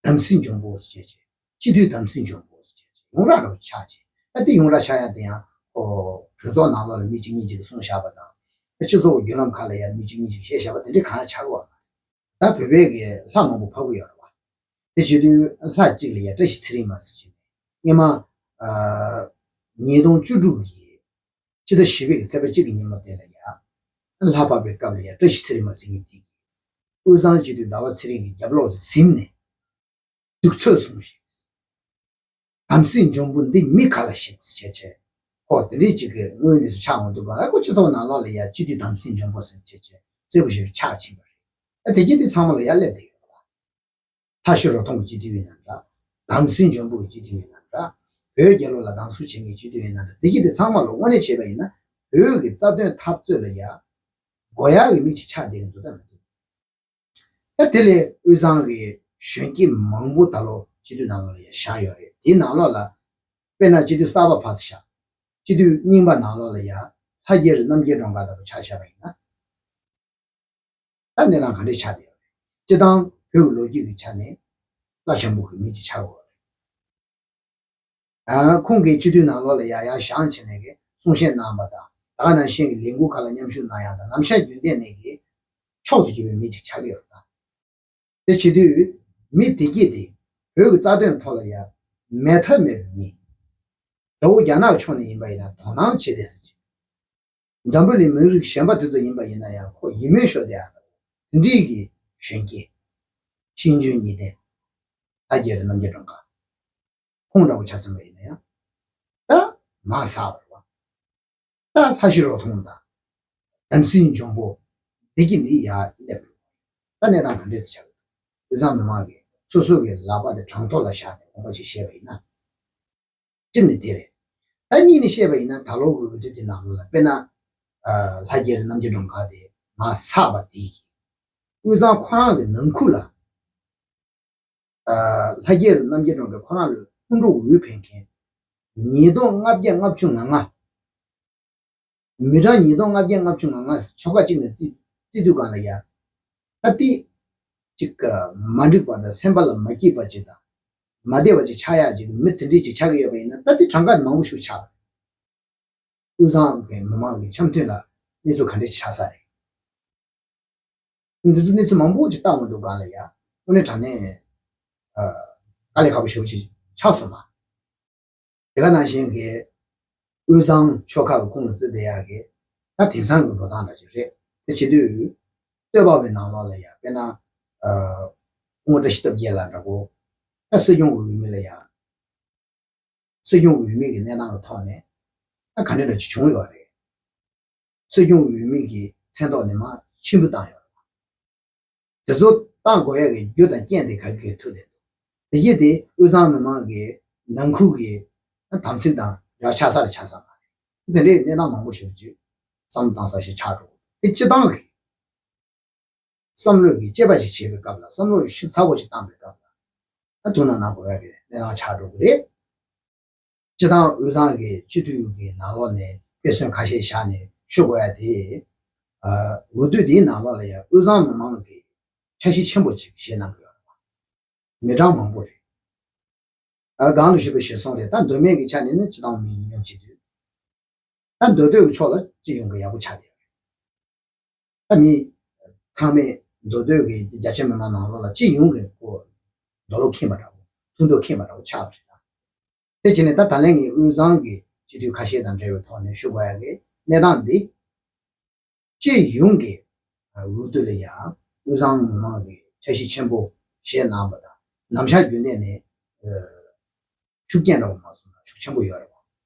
ནས་དམ་སྲི་འཇོན་པོ་ཟེར་བྱས་བྱས། སྤྱི་འཐུས་དམ་སྲི་འཇོན་པོ་ཟེར་བྱས་བྱས་ཡོངས་གྲགས་འདྲ་བོ་ཆགས་བྱས། ད་དེ་ཡོངས་གྲགས་ཆགས་ཡ་དེ་ཡང་ཁོ་གྲོས་ཚོགས་ནང་ལོགས་ལ་མི་གཅིག་གཉིས་གཅིག་གིས་གསུངས་བཞག་པ་དང་། ད་སྤྱི་ཚོགས་བརྒྱུད་ལམ་ཁག་ལ་ཡང་མི་གཅིག་གཉིས་གཅིག་གིས་བཤད་བཞག་པ་དེ་འདྲ་གང་ཡང་ཆགས་ཀྱི་ཡོད་མ་རེད། ད་བོད་པའི་གི་ལྷ་མང་པོ་འཕགས་པོ་ཡོད་རེད་བ། དེ་བྱེད་དུས་ལྷ་གཅིག་ལ་ཡ་བཀྲ་ཤིས་ཚེ་རིང་མ་ཟེར་བྱས་ནས་སྔོན་མ། ཉིས་སྟོང་བཅུ་དྲུག་གི་ཕྱི་ཟླ་བཞི་པའི་གི་ཚེས་པ་གཅིག་གི་ཉིན་མོ་དེ་ལ་ཡ། ལྷ་འཕགས་པའི་སྐབས་ལ་ཡ་བཀྲ་ཤིས་ཚེ་རིང་མ་ཟེར་མཁན་དེ་གིས་དབུས་གཙང་སྤྱི་འཐུས་ཟླ་བ་ཚེ་རིང་གི་རྒྱབ་ལོགས་ལ་གཟིམས་ནས་གདུག་ཚོད་བཟུང་ཞིང་། དམ་སྲི་འཇོན་པོ་འདི་མི་ག་ལ་ཞིག་བྱས་བྱས། ཁོ་དེ་འདྲའི་ཅིག་གི་དངོས་གནས་སུ་ཆགས་འོང་དུས་ག་ལ་ཁོ་སྤྱི་ཚོགས་ནང་ལོགས་ལ་ཡ་སྤྱི་འཐུས་དམ་སྲི་འཇོན་པོ་ཟེར་བྱས་བྱས་གསལ་པོ་ཞིག་ཆགས་ཕྱིན་པ་རེད། ཨ་དེ་གྱིས་དེ་ཚང་མ་ལ་ཡ་སླེབས་བསྡད་ཡོད་རེད་བ། ལྷ་ཤི་རོ་འཐུང་གི་སྤྱི་འཐུས་ཡིན་ན་འདྲ། དམ་སྲི་འཇོན་པོ་གི་སྤྱི་འཐུས་ཡིན་ན་འདྲ། བོད་རྒྱལ་ལོ་ལ་སྡང་ཟུག་བྱེད་མཁན་སྤྱི་འཐུས་ཡིན་ན་འདྲ། དེ་གྱིས་དེ་ཚང་མ་ལ་དངོས་གནས་བྱས་པ་ཡིན་ན་བོད་ཀྱི་རྩ་དོན་འཐབ་རྩོད་ལ་ཡ། དགོས་ཡག་གི་མི་ཅིག་ཆགས་བསྡད་ཀྱི་འདུག་ད་མི་འདུག་ད་དེ་ལས་དབུས་གཙང་གི་གཞོན་སྐྱེས་མང་པོ་ད་ལོ་སྤྱི་འཐུས་ནང་ལོགས་ལ་ཡ་བཞག་ཡོད་རེད། དེའི་ནང་ལོགས་ལ། དཔེར་ན་སྤྱི་འཐུས་གསར་པ་ཕར་ཚུར་བཞག་སྤྱི་འཐུས་རྙིང་པ་ནང་ལོགས་ལ་ཡ། ལྷ་རྒྱལ་རི་རྣམ་རྒྱལ་སྒྲོལ་དཀར་ལྟ་བུ་ཆ་བཞག་པ་ཡིན་ན། ད་གནས་སྟངས་ག་འདྲས་ཆགས་བསྡད་ཡོད་རེད། སྤྱི་བཏང་བོད་ཀྱི་ལོ་རྒྱུས་ཀྱི་ཆ་ནས་རྩ་ཆེན་པོ་གི་མི་ཅིག་ཆགས་ཡོད་རེད། ཨ། ཁོང་གིས་སྤྱི་འཐུས་ནང་ལོགས་ལ་ཡ་ཡ་བཞེངས་བྱས་ནས་གི་གསུང་བཤད་གནང་བ་དང་། ད་ག་ནང་བཞིན་གྱི་ལས་འགུལ་ཁག་ལ་མཉམ་ཞུགས་གནང་ཡ་དང་། ནམ་ཞག་རྒྱུན་གཏན་ནས་གི་མཆོག་ཏུ་གྱུར་པའི་མི་ཅིག་ཆགས་ཀྱི་ཡོད་རེད་ད། དེ་བྱེད་དུས་མི་དེ་གྱིས་དེ་བོད་ཀྱི་རྩ་དོན་ཐོག་ལ་ཡ་མེད་ཐབས་མེད་པའི་མི། དགྲ་བོ་རྒྱ་ནག་ཕྱོགས་ནས་ཡིན་པ་ཡིན་ན་དོ་སྣང་བྱེད་བསྡད་ཟེར་གྱི། འཛམ་བུ་གླིང་མི་རིགས་གཞན་པ་དེ་ཚོ་ཡིན་པ་ཡིན་ན་ཡང་ཁོ་ཡིད་སྨོན་ཤོར་བསྡད་ཡ་འདྲ་བོ། དེ་འདྲའི་གི་ གཞོན་སྐྱེས། ཤེས་འཇོན་གཉིས་ལྡན། ལྷ་རྒྱལ་རི་རྣམ་རྒྱལ་སྒྲོལ་དཀར། ཁོང་འདྲ་བོ་ཆ་མཚོན་པ་ཡིན་ན་ཡང་། ད་མར་ཟགས་པ་རེད་བ། ད་ལྷ་བཞི་རོ་མཐོང་དང་། དམ་སྲི་འབྱུང་པོ། འདི་གི་འདི་ཡར་སླེབས་འགྲོ། ད་གནས་སྟངས་ག་འདྲས་སེ་ཆགས་ཀྱི་འདུག་དབུས་གཙང་མི་མང་གིས་སོ་སོ་གི་ལག་པ་དེ་བྲང་ཐོག་ལ་བཞག་ནས་དགོངས་པ་ཅིག་བཞེས་པ་ཡིན་ན། གཅིག་ནི་དེ་རེད། ད་གཉིས་ནི་བཤད་པ་ཡིན་ན་ད་ལོ་གི་འོས་བསྡུ་དེ་ནང་ལོགས་ལ་དཔེར་ན། ཨ། ལྷ་རྒྱལ་རི་རྣམ་རྒྱལ་སྒྲོལ་དཀར་དེ་མར་ཟགས་པ་དེ་གིས། དབུས་གཙང་ཁོ་རང་གི་ནང་ཁུལ་ལ། ཨ། ལྷ་རྒྱལ་རི་རྣམ་རྒྱལ་སྒྲོལ་དཀར་ཁོ་རང་ལ་སྐུ་འགྲོ་འོས་འཕེན་མཁན། ཉིས་སྟོང་ལྔ་བརྒྱ་ལྔ་བཅུ་ང་ལྔ། མི་གྲངས་ཉིས་སྟོང་ལྔ་བརྒྱ་ལྔ་བཅུ་ང་ལྔ་ཆོལ་ཁ་གཅིག་ནས་བརྩི་བརྩི་དུས་སྒང་ལ་ཡ། ད་ལྟའི་ཅིག་མ་འགྲིག་པ་དང་སེམས་པ་ལ་མ་སྐྱིད་པ་ཅིག་དང་། མ་བདེ་བ་ཅིག་ཆགས་ཡག་ཅིག་མི་དེ་འདྲས་ཅིག་ཆགས་ཀྱི་ཡོད་པ་ཡིན་ན། ད་ལྟའི་གྲངས་ཀ་མང་པོ་ཞིག་ཆགས་པ་རེད། དབུས་གཙང་གི་མི་མང་གི་འཆམ་མཐུན་ལ་གནས་ཚུལ་ག་འདྲས་ཆགས་ས་རེད། འདི་ཚོ་གནས་ཚུལ་མང་པོ་ཅིག་བཏང་མ་འདུག་སྒང་ལ་ཡ། དངོས་གནས་དྲང་གནས། ཨ། དཀའ་ལས་ཁག་པོ་ཞེ་པོ་ཅིག་ཆགས་སོང་བ། དེ་ག་ནང་བཞིན་གྱི་དབུས་གཙང་ཆོལ་ཁ་གི་ཁོངས་ལ་བརྩི་བསྡད་ཡག་གི་ད་དེང་སང་གི་འགྲོ་སྟངས་འདྲ་ཅིག་རེད། དེ་བྱེད་དུས་བསྟོད་པ་བའི་ནང་ལོགས་ལ་ཡ། དཔེར་ན། ཨ། སྐུ་ངོ་བཀྲ་ཤིས་སྟོབས་རྒྱལ་ལགས་འདྲ་པོ། ད་སྲིད་སྐྱོང་གི་འོས་མི་ལ་ཡ། སྲིད་སྐྱོང་འོས་མི་གི་གནས་སྟངས་ཀྱི་ཐོག་ནས་ད་ག་འདྲ་འདྲ་ཅིག་བྱུང་ཡོད་རེད། སྲིད་སྐྱོང་འོས་མི་གི་མཚན་ཐོག་ནས་མར་ཕྱིར་འབུད་བཏང་ཡོད་རེད། དེ་ཚོ་བཏང་དགོས་ཡ་གི་རྒྱུ་དང་རྐྱེན་དེ་ག་གི་ཐུག་བསྡད་འདུག་དེ་བཞིན་དེ་དབུས་གཙང་མི་མང་གི་ནང་ཁུལ་གྱི་དམ་ཚིག་དང་འབྲེལ་བ་ཆགས་ས་རེད་ཆགས་ས་མ་རེད། དེ་འདྲའི་གནས་སྟངས་མང་པོ་ཞིག་ཅིག་བསམ་བློ་བཏང་ས་ཞིག་ཆགས་འགྲོ་གི། དེ་སྤྱི་བཏང་གི་བསམ་བློ་གི་དཔྱད་པ་ཞིག་བྱེད་པའི་སྐབས་ལ། བསམ་བློ་ཞིབ་ཚགས་པོ་ཞིག་བཏང་པའི་སྐབས་ལ། ད་དོ་སྣང་གནང་དགོས་ཡ་གི་གནས་སྟངས་ཆགས་འགྲོ་གི་རེད། སྤྱི་བཏང་དབུས་གཙང་གི་སྤྱི་འཐུས་ཀྱི་ནང་ལོགས་ནས་དཔེ་མཚོན་ཁ་ཤས་བཞག་ནས་ཞུ་དགོས་ཡ་དེ། ཨ། འོས་བསྡུ་འདིའི་ནང་ལོགས་ལ་ཡ་དབུས་གཙང་མི་མང་གི་འཆར་གཞི་ཆེན་པོ་ཅིག་བཞེས་གནང་གི་ཡོད་རེད་བ། མི་གྲངས་མང་པོ་རེད། ཨ། སྒང་ལ་ཞུས་པའི་ཞེས་སོང་རེད། ད་མདོ་སྨད་ཀྱི་ཆ་ནས་ནི་སྤྱི་བཏང་མི་ཉུང་ཉུང་བྱེད་དུས། ད་མདོ་སྟོད་ཀྱི་ཕྱོགས་ལ་སྤྱི་ཡོངས་ཀྱི་ཡག་པོ་ཆགས་བསྡད་ཡོད་རེད། ད་མི་ཚང་མས་མདོ་སྟོད་ཀྱི་རྒྱ་ཆེ་མི་མང་ནང་ལོགས་ལ་སྤྱི་ཡོངས་ཀྱི་ཁོ་རྡོ་ལོ་ཁེངས་པ་འདྲ་བོ། ཐུགས་འདོད་ཁེངས་པ་འདྲ་བོ་ཆགས་པ་རེད་ད། དེ་བྱས་ནས་ད་ད་ལན་ངས་དབུས་གཙང་གི་སྤྱི་འཐུས་ཁ་ཤས་དང་འབྲེལ་བའི་ཐོག་ནས་ཞུ་དགོས་ཡ་གི་གནས་སྟངས་འདི། སྤྱི་ཡོངས་ཀྱི་འོས་བསྡུ་ལ་ཡང་དབུས་གཙང་མི་མང་གིས་འཆར་གཞི་ཆེན་པོ་བཞེས་གནང་བ་དང་། ནམ་ཞག་རྒྱུན་གནས་ནས་ཤུགས་རྐྱེན་འདྲ་བོ་མ་སོང་ན་ཤུགས་ཆེན་པོ་ཡོད་རེད་བ།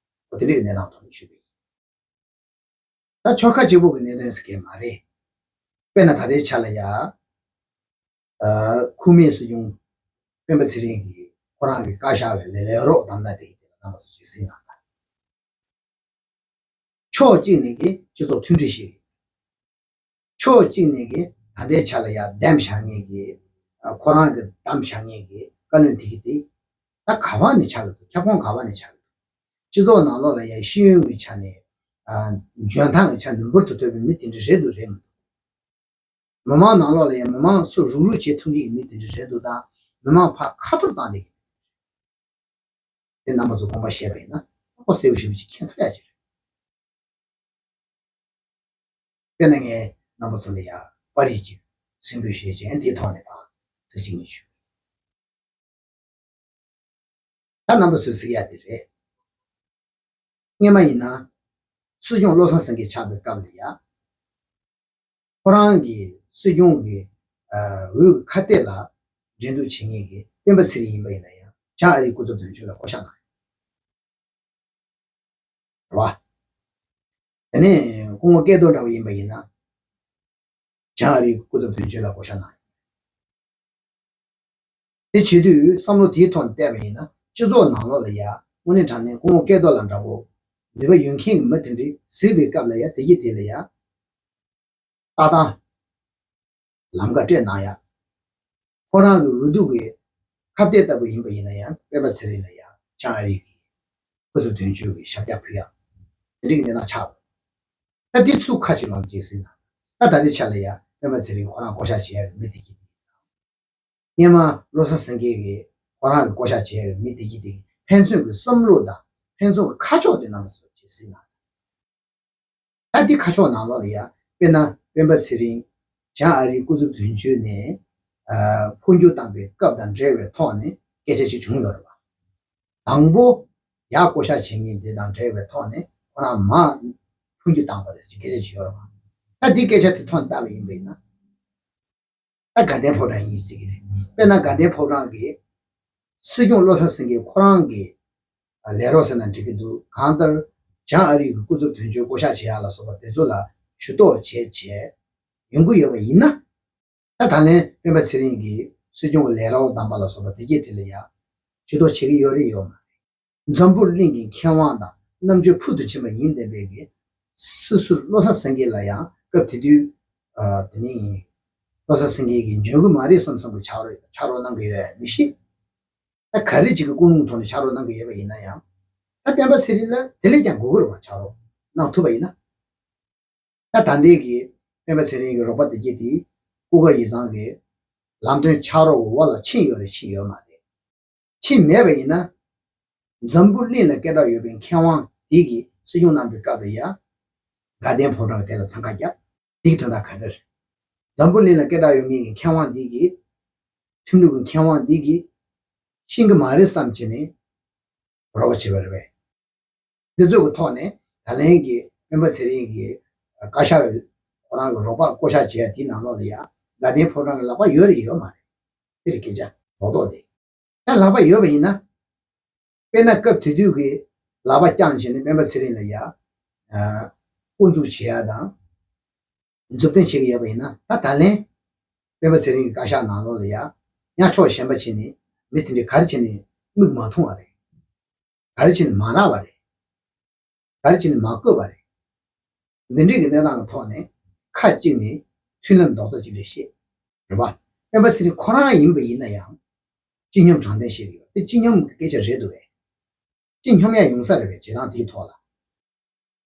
འོ་དེ་འདྲའི་གནས་སྟངས་ཐོག་ནས་ཞུས་པ་ཡིན། ད་ཆོལ་ཁ་གཅིག་པོ་གི་གནད་དོན་ཟེར་མཁན་མ་རེད། དཔེར་ན་ད་ལྟའི་ཆ་ལ་ཡ། ཨ། འཁུར་མེད་སྲིད་སྐྱོང་སྤེན་པ་ཚེ་རིང་གིས་ཁོ་རང་གིས་བཀའ་བཞག་པའི་ལས་ལས་རོགས་བདམས་ན་དེ་གི་དེ་ལ་རྣམ་པ་ཚོ་ཅིག་གཟིགས་གནང་དང་། ཕྱོགས་གཅིག་ནས་ཀྱི་སྤྱི་ཚོགས་མཐུན་སྒྲིལ་ཞིག་རེད། ཕྱོགས་གཅིག་ནས་ཀྱི་ད་ལྟའི་ཆ་ལ་ཡ་བདམས་བཞག་མཁན་གྱི། ཨ། ཁོ་རང་གིས་བདམས་བཞག་མཁན་གྱི་བཀའ་བློན་དེ་གི་དེ། ད་ག་བ་ནས་ཆགས་ཀྱི་འདུག་ཁྱབ་ཁོངས་ག་བ་ནས་ཆགས་ཀྱི་འདུག་སྤྱི་ཚོགས་ནང་ལོགས་ལ་ཡ་ཤེས་ཡོན་གྱི་ཆ་ནས། ཨ། འཇོན་ཐང་གི་ཆ་ནས་འབུར་དུ་ཐོན་པའི་མི་དེ་འདྲ་རེད་འདུག་རེད་མི་འདུག་མི་མང་ནང་ལོགས་ལ་ཡང་མི་མང་སུ་རུག་རུག་བྱེད་ཐུབ་མཁན་གྱི་མི་དེ་འདྲ་རེད་འདུག་དང་། མི་མང་ཕར་ཁ་ཐོར་བཏང་བསྡད་མཁན་དེ་རྣམ་པ་ཚོ་དགོངས་པ་བཞེས་པ་ཡིན་ན་ཁོ་གསལ་པོ་ཞེ་པོ་ཅིག་མཁྱེན་ཐུབ་ཡ་ཅིག་རེད། དཔེར་ན་ངས་རྣམ་པ་ཚོ་ལ་ཡ་པར་རིས་ཅིག་གཟིགས་འབུལ་བྱེད་ཅིང་། དེའི་ཐོག་ནས་ཕར་གཟིགས་ཅིག་ངས་ཞུ། ད་རྣམ་པ་ཚོས་གཟིགས་ཡ་དེ་རེད། སྔོན་མ་ཡིན་ན། སྲིད་སྐྱོང་བློ་བཟང་སེང་གེ་ཆགས་པའི་སྐབས་ལ་ཡ། ཁོ་རང་གི་སྲིད་སྐྱོང་གི། ཨ། འོས་ཀྱི་ཁ་གཏད་ལ་འགྲན་བསྡུར་བྱེད་མཁན་གྱི་སྤེན་པ་ཚེ་རིང་ཡིན་པ་ཡིན་ན་ཡང་། བྱང་ཨ་རིའི་སྐུ་ཚབ་དོན་གཅོད་ལ་བསྐོ་བཞག་གནང་ཡོད་རེད་བ། དེ་ནས་སྐུ་ངོ་སྐལ་རྡོར་འདྲ་བོ་ཡིན་པ་ཡིན་ན། བྱང་ཨ་རིའི་སྐུ་ཚབ་དོན་གཅོད་ལ་བསྐོ་བཞག་གནང་ཡོད། དེ་བྱེད་དུས་བསམ་བློ་དེའི་ཐོག་ནས་བལྟས་པ་ཡིན་ན། སྤྱི་ཚོགས་ནང་ལོགས་ལ་ཡ་དངོས་གནས་དྲང་གནས་སྐུ་ངོ་སྐལ་རྡོར་ལགས་འདྲ་བོ་ནུས་པ་ཡོད་མཁན་གྱི་མི་དེ་འདྲ་གཟིགས་པའི་སྐབས་ལ་ཡ། དེ་གི་དེ་ལ་ཡ་ལྟ་སྟངས། ལམ་ཁ་སྤྲད་གནང་ཡ། ཁོ་རང་གི་འོས་བསྡུ་གི་ཁ་གཏད་ལྟ་བུ་ཡིན་པ་ཡིན་ན་ཡང་། སྤེན་པ་ཚེ་རིང་ལ་ཡ་བྱང་ཨ་རི་གི་སྐུ་ཚབ་དོན་གཅོད་ཀྱི་ཞབས་བཀྱག་ཕུལ་ཡ། དེ་འདྲ་གི་གནས་སྟངས་ཆགས་པ། ད་འདི་ཚུར་ཁ་ཅིག་ལོག་ཅིག་གཟིགས་ན། ད་ད་ལྟའི་ཆ་ལ་ཡ་སྤེན་པ་ཚེ་རིང་ཁོ་རང་བསྐོ་བཞག་བྱེད་ཡ་གི་མི་དེ་གི་དེ། སྔོན་མ་བློ་བཟང་སེང་གེ་གིས་ཁོ་རང་གི་བསྐོ་བཞག་བྱས་པའི་མི་དེ་གི་དེ་གི་ཕན་ཚུན་གྱི་བསམ་བློ་དང་ཕན་ཚུན་གྱི་ཁ་ཕྱོགས་དེ་རྣམ་པ་ཚོ་ཅིག་གཟིགས་ན། ད་འདི་ཁ་ཕྱོགས་ནང་ལོགས་ལ་ཡ། དཔེར་ན་སྤེན་པ་ཚེ་རིང་བྱང་ཨ་རིའི་སྐུ་ཚབ་དོན་གཅོད་ནས། ཨ། འཕོ་འགྱུར་བཏང་པའི་སྐབས་དང་འབྲེལ་བའི་ཐོག་ནས་སྐད་ཆ་ཅིག་བྱུང་ཡོད་རེད་བ། དང་པོ་ཡར་བསྐོ་བཞག་བྱེད་མཁན་དེ་དང་འབྲེལ་བའི་ཐོག་ནས་ཁོ་རང་མར་འཕོ་འགྱུར་བཏང་པ་རེད་ཟེར་གྱི་སྐད་ཆ་ཅིག་ཡོད་རེད་བ། ད་འདི་སྐད་ཆ་དེ་ཐོག་ནས་བལྟས་པ་ཡིན་པ་ཡིན་ན། ད་དགའ་ལྡན་ཕོ་བྲང་ཡིན་ཟེར་གྱི་རེད། དཔེར་ན་དགའ་ལྡན་ཕོ་བྲང་གི་སྲིད་སྐྱོང་བློ་བཟང་སེང་གེ་ཁོ་རང་གི་ལས་རོགས་ཟེར་ན་འགྲིག་གི་འདུག་གང་ལྟར་བྱང་ཨ་རི་གི་སྐུ་ཚབ་དོན་གཅོད་བསྐོ་བཞག་བྱེད་ཡག་ལ་སོགས་པ་དེ་ཚོ་ལ་ཇུས་གཏོགས་བྱས་བྱས་ཡོང་གི་ཡོད་པ་ཡིན་ན། ད་ད་ལན་སྤེན་པ་ཚེ་རིང་གིས་སྲིད་སྐྱོང་གི་ལས་རོགས་བདམས་པ་ལ་སོགས་པ་དེ་གྱད་དེ་ལ་ཡང་ཇུས་གཏོགས་བྱེད་ཀྱི་ཡོད་རེད་ཡོད་མ་རེད། འཛམ་བུ་གླིང་གི་མཁས་དབང་དང་རྣམ་དཔྱོད་ཕུལ་དུ་ཕྱིན་པ་ཡིན་བསྡད་པའི་གི་སྲིད་ཟུར་བློ་བཟང་སེང་གེ་ལ་ཡང་སྐབས་དེ་དུས་ཨ་དེ་ནི་བློ་བཟང་སེང་གེ་གིས་འཇོན་གི་མ་རེད་བསམ་བསམ་གི་ཕྱག་རོགས་ཕྱག་རོགས་གནང་གི་ཡོད་མི་ཤེས། ད་ག་རེ་ཅིག་གི་ཀུན་སློང་ཐོག་ནས་ཕྱག་རོགས་གནང་གི་ཡོད་པ་ཡིན་ན་ཡང་། ད་སྤེན་པ་ཚེ་རིང་ལ་དེ་ལས་ཀྱང་དགོས་ཀྱི་རེད་བ། ཕྱག་རོགས་གནང་ཐུབ་པ་ཡིན་ན། ད་ད་ལྟའི་གི་སྤེན་པ་ཚེ་རིང་གི་རོགས་པ་དེ་གྱད་དེ་སྐུ་དཀར་ཡིག་ཚང་གི་ལམ་སྟོན་ཕྱག་རོགས་ཀྱི་འོག་ལ་ཕྱིན་ཡོད་རེད་ཕྱིན་ཡོད་མ་རེད། ཕྱིན་མེད་པ་ཡིན་ན། འཛམ་བུ་གླིང་ལ་སྐད་གྲགས་ཡོད་པའི་མཁས་དབང་དེ་གིས་སྲིད་སྐྱོང་གནང་པའི་སྐབས་ལ་ཡང་དགའ་ལྡན་ཕོ་བྲང་གི་དེ་ལ་འཚང་ཁ་བརྒྱབ། དེ་གི་དོན་དག་ག་རེ་རེད། འཛམ་བུ་གླིང་ལ་སྐད་གྲགས་ཡོད་མཁན་གྱི་མཁས་དབང་འདི་གིས། ཁྲིམས་ལུགས་ཀྱི་མཁས་དབང་འདི་གིས་ཤེས་ཀྱི་མ་རེད་བསམ་བྱས་ནས་རོགས་པ་བྱས་པ་རེད་པས། འདི་ཚོ་གི་ཐོག་ནས་ད་ལན་གྱི་སྤེན་པ་ཚེ་རིང་གི་བཀའ་ཤག་ཁོ་རང་གི་རོགས་པ་བསྐོ་བཞག་བྱས་དེའི་ནང་ལོགས་ལ་ཡང་དགའ་ལྡན་ཕོ་བྲང་གི་ལག་པ་ཡོད་རེད་ཡོད་མ་རེད། དེ་རེད་སྐད་ཆ་རྡོག་རྡོག་དེ། ད་ལག་པ་ཡོད་པ་ཡིན་ན། དཔེར་ན་སྐབས་དེ་དུས་ཀྱི་ལག་པ་བརྐྱངས་བྱས་ནས་སྤེན་པ་ཚེ་རིང་ལ་ཡ། ཨ། དབུ་འཛུགས་བྱེད་ཡ་དང་། མཛུབ་སྟོན་བྱེད་ཀྱི་ཡོད་པ་ཡིན་ན། ད་ད་ལན་སྤེན་པ་ཚེ་རིང་གི་བཀའ་ཤག་ནང་ལོགས་ལ་ཡ། ཡང་ཕྱོགས་གཞན་པ་བྱས་ནས་མི་དེ་འདྲས་ག་རེ་བྱས་ནས་མིག་མ་མཐོང་བ་རེད། ག་རེ་བྱས་ནས་མ་རག་པ་རེད། ག་རེ་བྱས་ནས་མ་བསྐོས་པ་རེད། འདི་འདྲའི་གི་གནས་སྟངས་ཀྱི་ཐོག་ནས་ཁ་གཅིག་ནས་མཐུན་ལམ་རྡོག་རྩ་གཅིག་སྒྲིལ་བྱེད། རེད་པ། སྤེན་པ་ཚེ་རིང་ཁོ་རང་ཡིན་པ་ཡིན་ན་ཡང་། སྤྱི་སྙོམས་དྲང་བདེན་བཤད་ཀྱི་ཡོད། དེ་སྤྱི་སྙོམས་ཀྱི་སྐད་ཆ་རེད་འདུག་བས། སྤྱི་སྙོམས་ཡ་ཡོང་ས་རེད་པས། བྱེད་སྟངས་དེའི་ཐོག་ལ།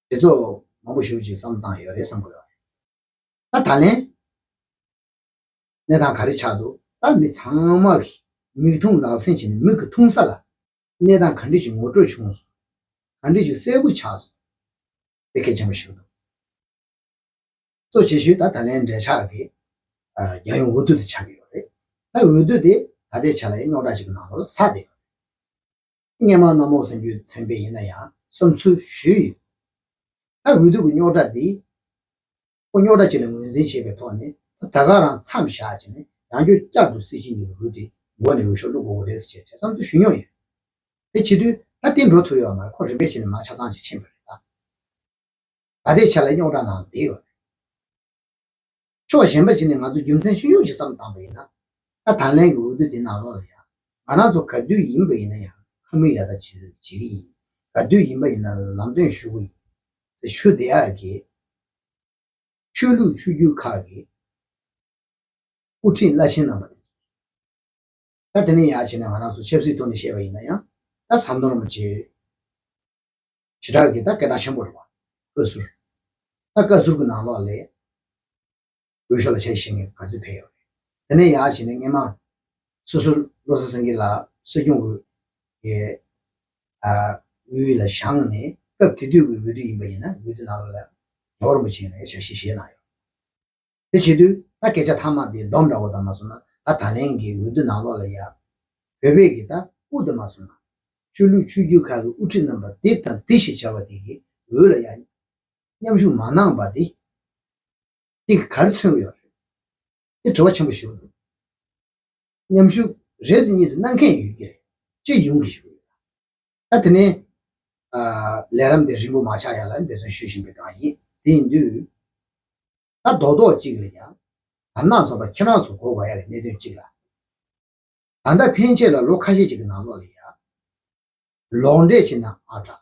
དེ་ཚོ་མང་པོ་ཞེ་པོ་ཅིག་བསམ་བློ་བཏང་ཡོད་རེད་བསམ་གྱི་ཡོད་རེད། ད་ད་ལན། གནས་སྟངས་ག་རེ་ཆགས་འདུག་ད་མི་ཚང་མ་གིས་མིག་མཐོང་ལག་ཟིན་བྱས་ནས་མིག་གིས་མཐོང་ས་ལ། གནས་སྟངས་ག་འདྲ་ཞིག་ངོ་སྤྲོད་བྱུང་སོང་། ག་འདྲ་ཞིག་གསལ་པོ་ཆགས་སོང་། དེ་གལ་ཆེན་པོ་ཞིག་འདུག་གཙོ་ཆེ་ཤོས་ད་ད་ལན་འབྲེལ་ཆགས་ཀྱི་ཨ། རྒྱལ་ཡོངས་འོས་བསྡུ་དེ་ཆགས་ཀྱི་ཡོད་རེད། ད་འོས་བསྡུ་དེ་ད་ལྟའི་ཆ་ལ་ཡང་རྙོག་དྲ་ཞིག་གི་ནང་ལོགས་ལ་ཟགས་བསྡད་ཡོད་རེད། སྔོན་མ་གནམ་འོག་གསར་འགྱུར་ཚན་པས་ཡིན་ན་ཡང་བསམ་ཚུལ་ཞུས་ཡོད། ད་འོས་བསྡུ་གི་རྙོག་དྲ་འདི། ཁོ་རྙོག་དྲ་ཅིག་ལ་ངོས་འཛིན་བྱས་པའི་ཐོག་ནས་ད་ད་ག་རང་མཚམས་བཞག་བྱས་ནས་ཡང་བསྐྱར་བསྐྱར་དུ་སྲིད་སྤྱི་གཉིས་ཀྱི་འོས་དེ་མགོ་ནས་འོས་ཤོག་བླུག་དགོས་ཀྱི་རེད་ཟེར་བྱས་བྱས་བསམ་ཚུལ་ཞུས་མྱོང་ཡོད། དེ་བྱེད་དུས་ད་དེ་འགྲོ་ཐུབ་ཡོད་མ་རེད། ཁོ་རིམ་པས་བྱས་ནས་མར་ཆ་ཚང་ཅིག་ཕྱིན་པ་རེད་ད། ད་ལྟའི་ཆ་ལ་རྙོག་དྲ་ནང་ལ་བསྡད་ཡོད་རེད། ཕྱོགས་གཞན་པ་ཞིག་ནས་ང་ཚོ་རྒྱུ་མཚན་ཆུང་ཆུང་ཞིག་བསམ་བཏང་པ་ཡིན་ན། ད་ད་ལན་གྱི་འོས་བསྡུ་དེ་ནང་ལོགས་ལ་ཡང་ང་རང་ཚོ་ག་དུས་ཡིན་པ་ཡིན་ན་ཡང་ཁ་མིག་ཡར་ལྟ་བྱེད་བྱེད་ཀྱི་ཡིན། ག་དུས་ཡིན་པ་ཡིན་ན་ལམ་སྟོན་ཞུ་གི་ཡིན་ཟེར་ཞུ་བསྡད་ཡག་གི་ཆོས་ལུགས་ཆོས་བརྒྱུད་ཁག་གི་དབུ་ཁྲིད་བླ་ཆེན་རྣམ་པ་དེ། ད་དེ་ནས་ཡར་བྱས་ནས་ང་རང་ཚོ་ཆབ་སྲིད་ཐོག་ནས་བཤད་པ་ཡིན་ན་ཡང་ད་ཟམ་གདོང་རིན་པོ་ཆེ་ཞེ་དྲག་གི་ད་སྐད་གྲགས་ཆེན་པོ་རེད་བ། བཀའ་ཟུར། ད་བཀའ་ཟུར་གྱི་ནང་ལོགས་ལ་འོས་ཤོག་ལ་ཆ་བཞག་མཁན་ག་ཚོད་ཕེབས་ཡོད་རེད། དེ་ནས་ཡར་བྱས་ནས་སྔོན་མ་སོ་སོ་བློ་བཟང་སེང་གེ་ལགས་སྲིད་སྐྱོང་གི་ཨ་དབུས་ལ་བཞེངས་ནས་སྐབས་དེ་དུས་ཀྱི་འོས་བསྡུ་ཡིན་པ་ཡིན་ན་འོས་བསྡུ་ནང་ལོགས་ལ་རྒྱལ་བ་རིན་པོ་ཆེ་ལ་ཆ་བཞག་བཞེས་གནང་ཡོད། དེ་བྱེད་དུས་ད་སྐད་ཆ་མཐའ་མ་དེ་སྡོམ་འདྲ་བོ་དང་མ་སོང་ན་ད་ད་ལན་གྱི་འོས་བསྡུ་ནང་ལོགས་ལ་ཡ། བོད་པའི་གི་ད་དབུ་དེ་མ་སོང་ན། ཆོས་ལུགས་ཆོས་བརྒྱུད་ཁག་གི་དབུ་ཁྲིད་རྣམ་པ་དེ་དང་དེ་ཞེས་བྱ་བ་དེ་གི་འོས་ལ་ཡ། མཉམ་ཞུགས་མ་གནང་བ་དེ། དེ་གི་ག་རེ་མཚོན་གི་ཡོད་རེད། དེ་དྲི་བ་ཆེན་པོ་ཞིག་འདུག་མཉམ་ཞུགས་རེ་ཟིག་གཉིས་ཟིག་གནང་མཁན་ཡོད་ཀྱི་རེད། སྤྱི་ཡོངས་ཀྱི་ཞུ་གི་ཡོད། ད་དེ་ནས་ཨ་ལས་རིམ་དེ་རིང་པོ་མ་ཆགས་ཡ་ལ་འབད་བརྩོན་ཞུ་བཞིན་པའི་སྒང་ཡིན། དེ་ཡིན་དུས་ད་རྡོག་རྡོག་གཅིག་ལ་ཡང་དར་ནག་ཚོགས་པ་ཁྱེད་རང་ཚོ་གོ་དགོས་ཡ་གི་གནད་དོན་གཅིག་ལ། ད་ལྟ་ཕན་ཆད་ལ་ལོ་ཁ་ཤས་ཅིག་གི་ནང་ལོགས་ལ་ཡང་ལོག་འགྲེལ་བྱས་ན་ཨ་དྲག་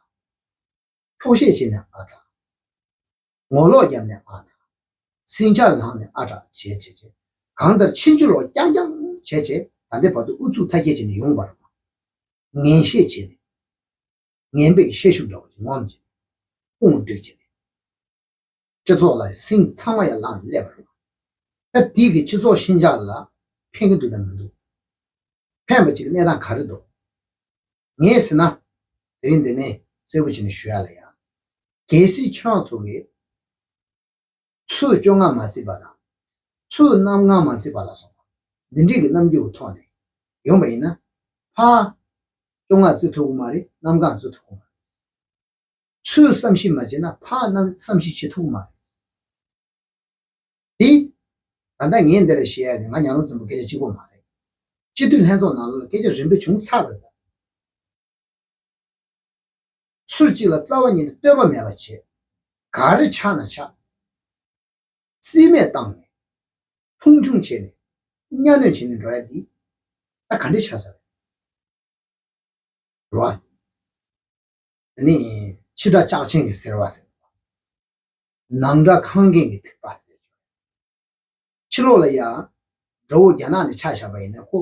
འཁྱོག་བཤད་བྱས་ན་ཨ་དྲག་ངོ་ལོག་བརྒྱབ་ནས་ཨ་དྲག་སྲིན་ཆག་ལངས་ནས་ཨ་དྲག་བྱས་བྱས་བྱས། གང་ལྟར་ཕྱིན་ཅི་ལོག་རྐྱང་རྐྱང་བྱས་བྱས་ད་ལྟའི་བར་དུ་ཨུ་ཚུགས་མཐའ་སྐྱེལ་བྱས་ནས་ཡོང་བར། ངན་བཤད་བྱས་ནས། ངན་པའི་བཤད་ཤུགས་འདྲ་བོ་ཅིག་ངོམ་བྱས་ནས། དཔུང་བསྒྲིགས་བྱས་ནས། སྤྱི་ཚོགས་ལ་སེམས་ཚང་མ་ཡར་ལངས་ནས་སླེབས་པ་རེད། ད་དེ་གི་སྤྱི་ཚོགས་ཤིན་སྦྱངས་ལ་ཕན་གི་འདུག་དང་མི་འདུག་ཕན་པ་ཅིག་གི་གནས་སྟངས་ག་རེ་འདུག་ངས་ཟེར་ན། དེ་རིང་འདི་ནས་གསལ་པོ་བྱས་ནས་ཞུ་ཡ་ལ་ཡ། གལ་སྲིད་ཁྱེད་རང་ཚོ་གིས། ཚོས་བཅོ་ལྔ་མ་བརྩིས་པ་དང་། ཚོས་གནམ་ལྔ་མ་བརྩིས་པ་ལ་སོགས་པ། འདི་འདྲའི་གི་རྣམ་འགྱུར་གྱི་ཐོག་ནས་ཡོང་བ་ཡིན་ན། ཕར་བཅོ་ལྔ་བརྩི་ཐུབ་ཀྱི་མ་རེད། གནམ་གང་བརྩི་ཐུབ་ཀྱི་མ་རེད། ཚོས་བསམ་ཤེས་མ་བྱས་ན་ཕར་གནམ་བསམ་ཤེས་བྱེད་ཐུབ་ཀྱི་མ་རེད། དེ་ ད་ལྟ་ངས་འདི་ལ་བཤད་ཡ་གི་ང་ཉང་རོང་བཙན་པོ་སྐད་ཆ་གཅིག་པོ་མ་རེད། སྤྱི་འཐུས་ལྷན་ཚོགས་ནང་ལོགས་ལ་སྐད་ཆ་རིམ་པས་བྱུང་ཚར་བ་རེད། ཚུར་གཅིག་ལ་རྩ་བ་ཉིད་ནས་བསྟོད་པ་མེད་པ་བྱས། ག་རེ་ཆགས་ན་ཆགས། རྩིས་མེད་བཏང་ནས། མཐོང་ཆུང་བྱས་ནས། གཉའ་གནོན་བྱས་ནས་འགྲོ་ཡ་འདི། ད་ག་འདྲས་ཆགས་ས་རེད། རེད་བ། ཨ་ནི་ཕྱི་དགྲ་ལྕགས་ཆེན་གྱི་ཟེར་བ་ཟེར་བ། ནང་དགྲ་ཁང་རྒན་གྱི་ཐིགས་པ་ཟེར་བ། ཕྱི་ལོགས་ལ་ཡ། དགྲ་བོ་རྒྱ་ནག་ནས་ཆ་བཞག་པ་ཡིན་ན་ཁོ།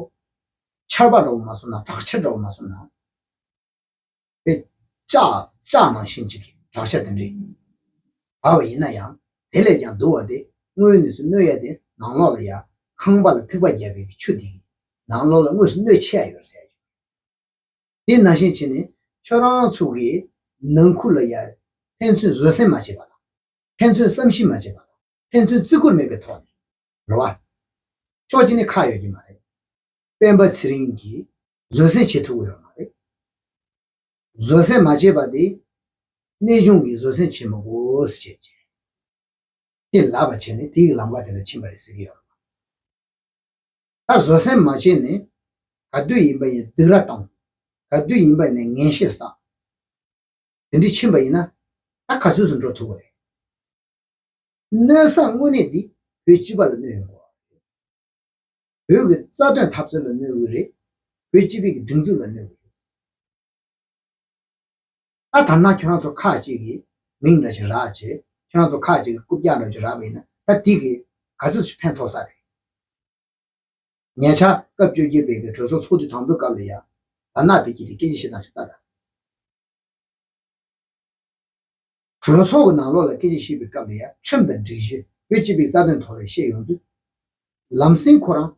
ཆར་པ་འདྲ་བོ་མ་སོང་ན་དྲག་ཆར་འདྲ་བོ་མ་སོང་ན། དཔེ། ལྕགས་ལྕགས་ནང་བཞིན་ཅིག་གི་དྲག་ཆར་དེ་འདྲས། བབས་པ་ཡིན་ན་ཡང་དེ་ལས་ཀྱང་སྡུག་པ་དེ་དངོས་གནས་སུ་གནོད་ཡ་དེ་ནང་ལོགས་ལ་ཡ་ཁང་པ་ལ་ཐིགས་པ་བརྒྱབ་པའི་ཆུ་དེ་གིས་ནང་ལོགས་ལ་དངོས་སུ་གནོད་ཆེ་ཡ་ཡོད་ཟེར་ཡ་ཅིག་དེ་ནང་བཞིན་བྱས་ནས་ཁྱོད་རང་ཚོ་གི་ནང་ཁུལ་ལ་ཡ་ཕན་ཚུན་བཟོད་བསྲན་མ་བྱེད་པ་དང་། ཕན་ཚུན་བསམ་ཤེས་མ་བྱེད་པ་དང་། ཕན་ཚུན་བརྩི་བཀུར་མེད་པའི་ཐོག་ནས་རེད་བ། ཕྱོགས་གཅིག་ནས་ཁག་ཡོད་ཀྱི་མ་རེད། སྤེན་པ་ཚེ་རིང་གིས་བཟོད་བསྲན་བྱེད་ཐུབ་ཀྱི་ཡོད་མ་རེད། བཟོད་བསྲན་མ་བྱས་པ་དེ་གནས་ཆུང་གིས་བཟོད་བསྲན་བྱེད་མི་དགོས་ཟེར་བྱས་བྱས། དེ་ལབ་པ་བྱས་ནས་དེའི་ལམ་ཁ་དེ་ལ་ཕྱིན་པ་རེད་ཟེར་གྱི་ཡོད་རེད། ད་བཟོད་བསྲན་མ་བྱས་ནས་ག་དུས་ཡིན་པ་ཡིན་སྡིགས་ར་བཏང་། ག་དུས་ཡིན་པ་ཡིན་ནས་ངན་བཤད་བསགས། དེ་འདྲ་ཕྱིན་པ་ཡིན་ན་ད་ག་ཚོད་ཙམ་འགྲོ་ཐུབ་ཀྱི་རེད། གནོད་ས་དངོས་གནས་འདི་བོད་སྤྱི་པ་ལ་གནོད་ཡོང་གི་རེད། བོད་ཀྱི་རྩ་དོན་འཐབ་རྩོད་ལ་གནོད་ཀྱི་རེད། བོད་སྤྱི་པའི་གི་སྒྲིག་འཛུགས་ལ་གནོད་ཀྱི་རེད། ཨ་ད་ནང་ཁྱོད་རང་ཚོ་ཁག་ཅིག་གིས་མིང་འདྲ་ཞིག་རག་བྱས། ཁྱོད་རང་ཚོ་ཁག་ཅིག་གིས་རྐུབ་བཀྱག་འདྲ་ཞིག་རག་པ་ཡིན་ན་ད་འདི་གིས་ག་ཚོད་ཞིག་ཕན་ཐོགས་ས་རེད། ཉེ་ཆར་སྐབས་བཅོ་བརྒྱད་པའི་གི་གྲོས་ཚོགས་ཚོགས་དུས་དང་པོའི་སྐབས་ལ་ཡ། ད་ནག་དེ་གྱིས་དེ་སྐད་ཆ་བཤད་སྟངས་ཤིག་ལྟ་དང་། གྲོས་ཚོགས་ཀྱི་ནང་ལོགས་ལ་སྐད་ཆ་བཤད་པའི་སྐབས་ལ་ཡ་ཁྲིམས་དང་སྒྲིག་གཞི་བོད་སྤྱི་པའི་རྩ་དོན་ཐོག་ལ་བཤད་ཡོང་དུས། ལམ་སེང་ཁོ་རང་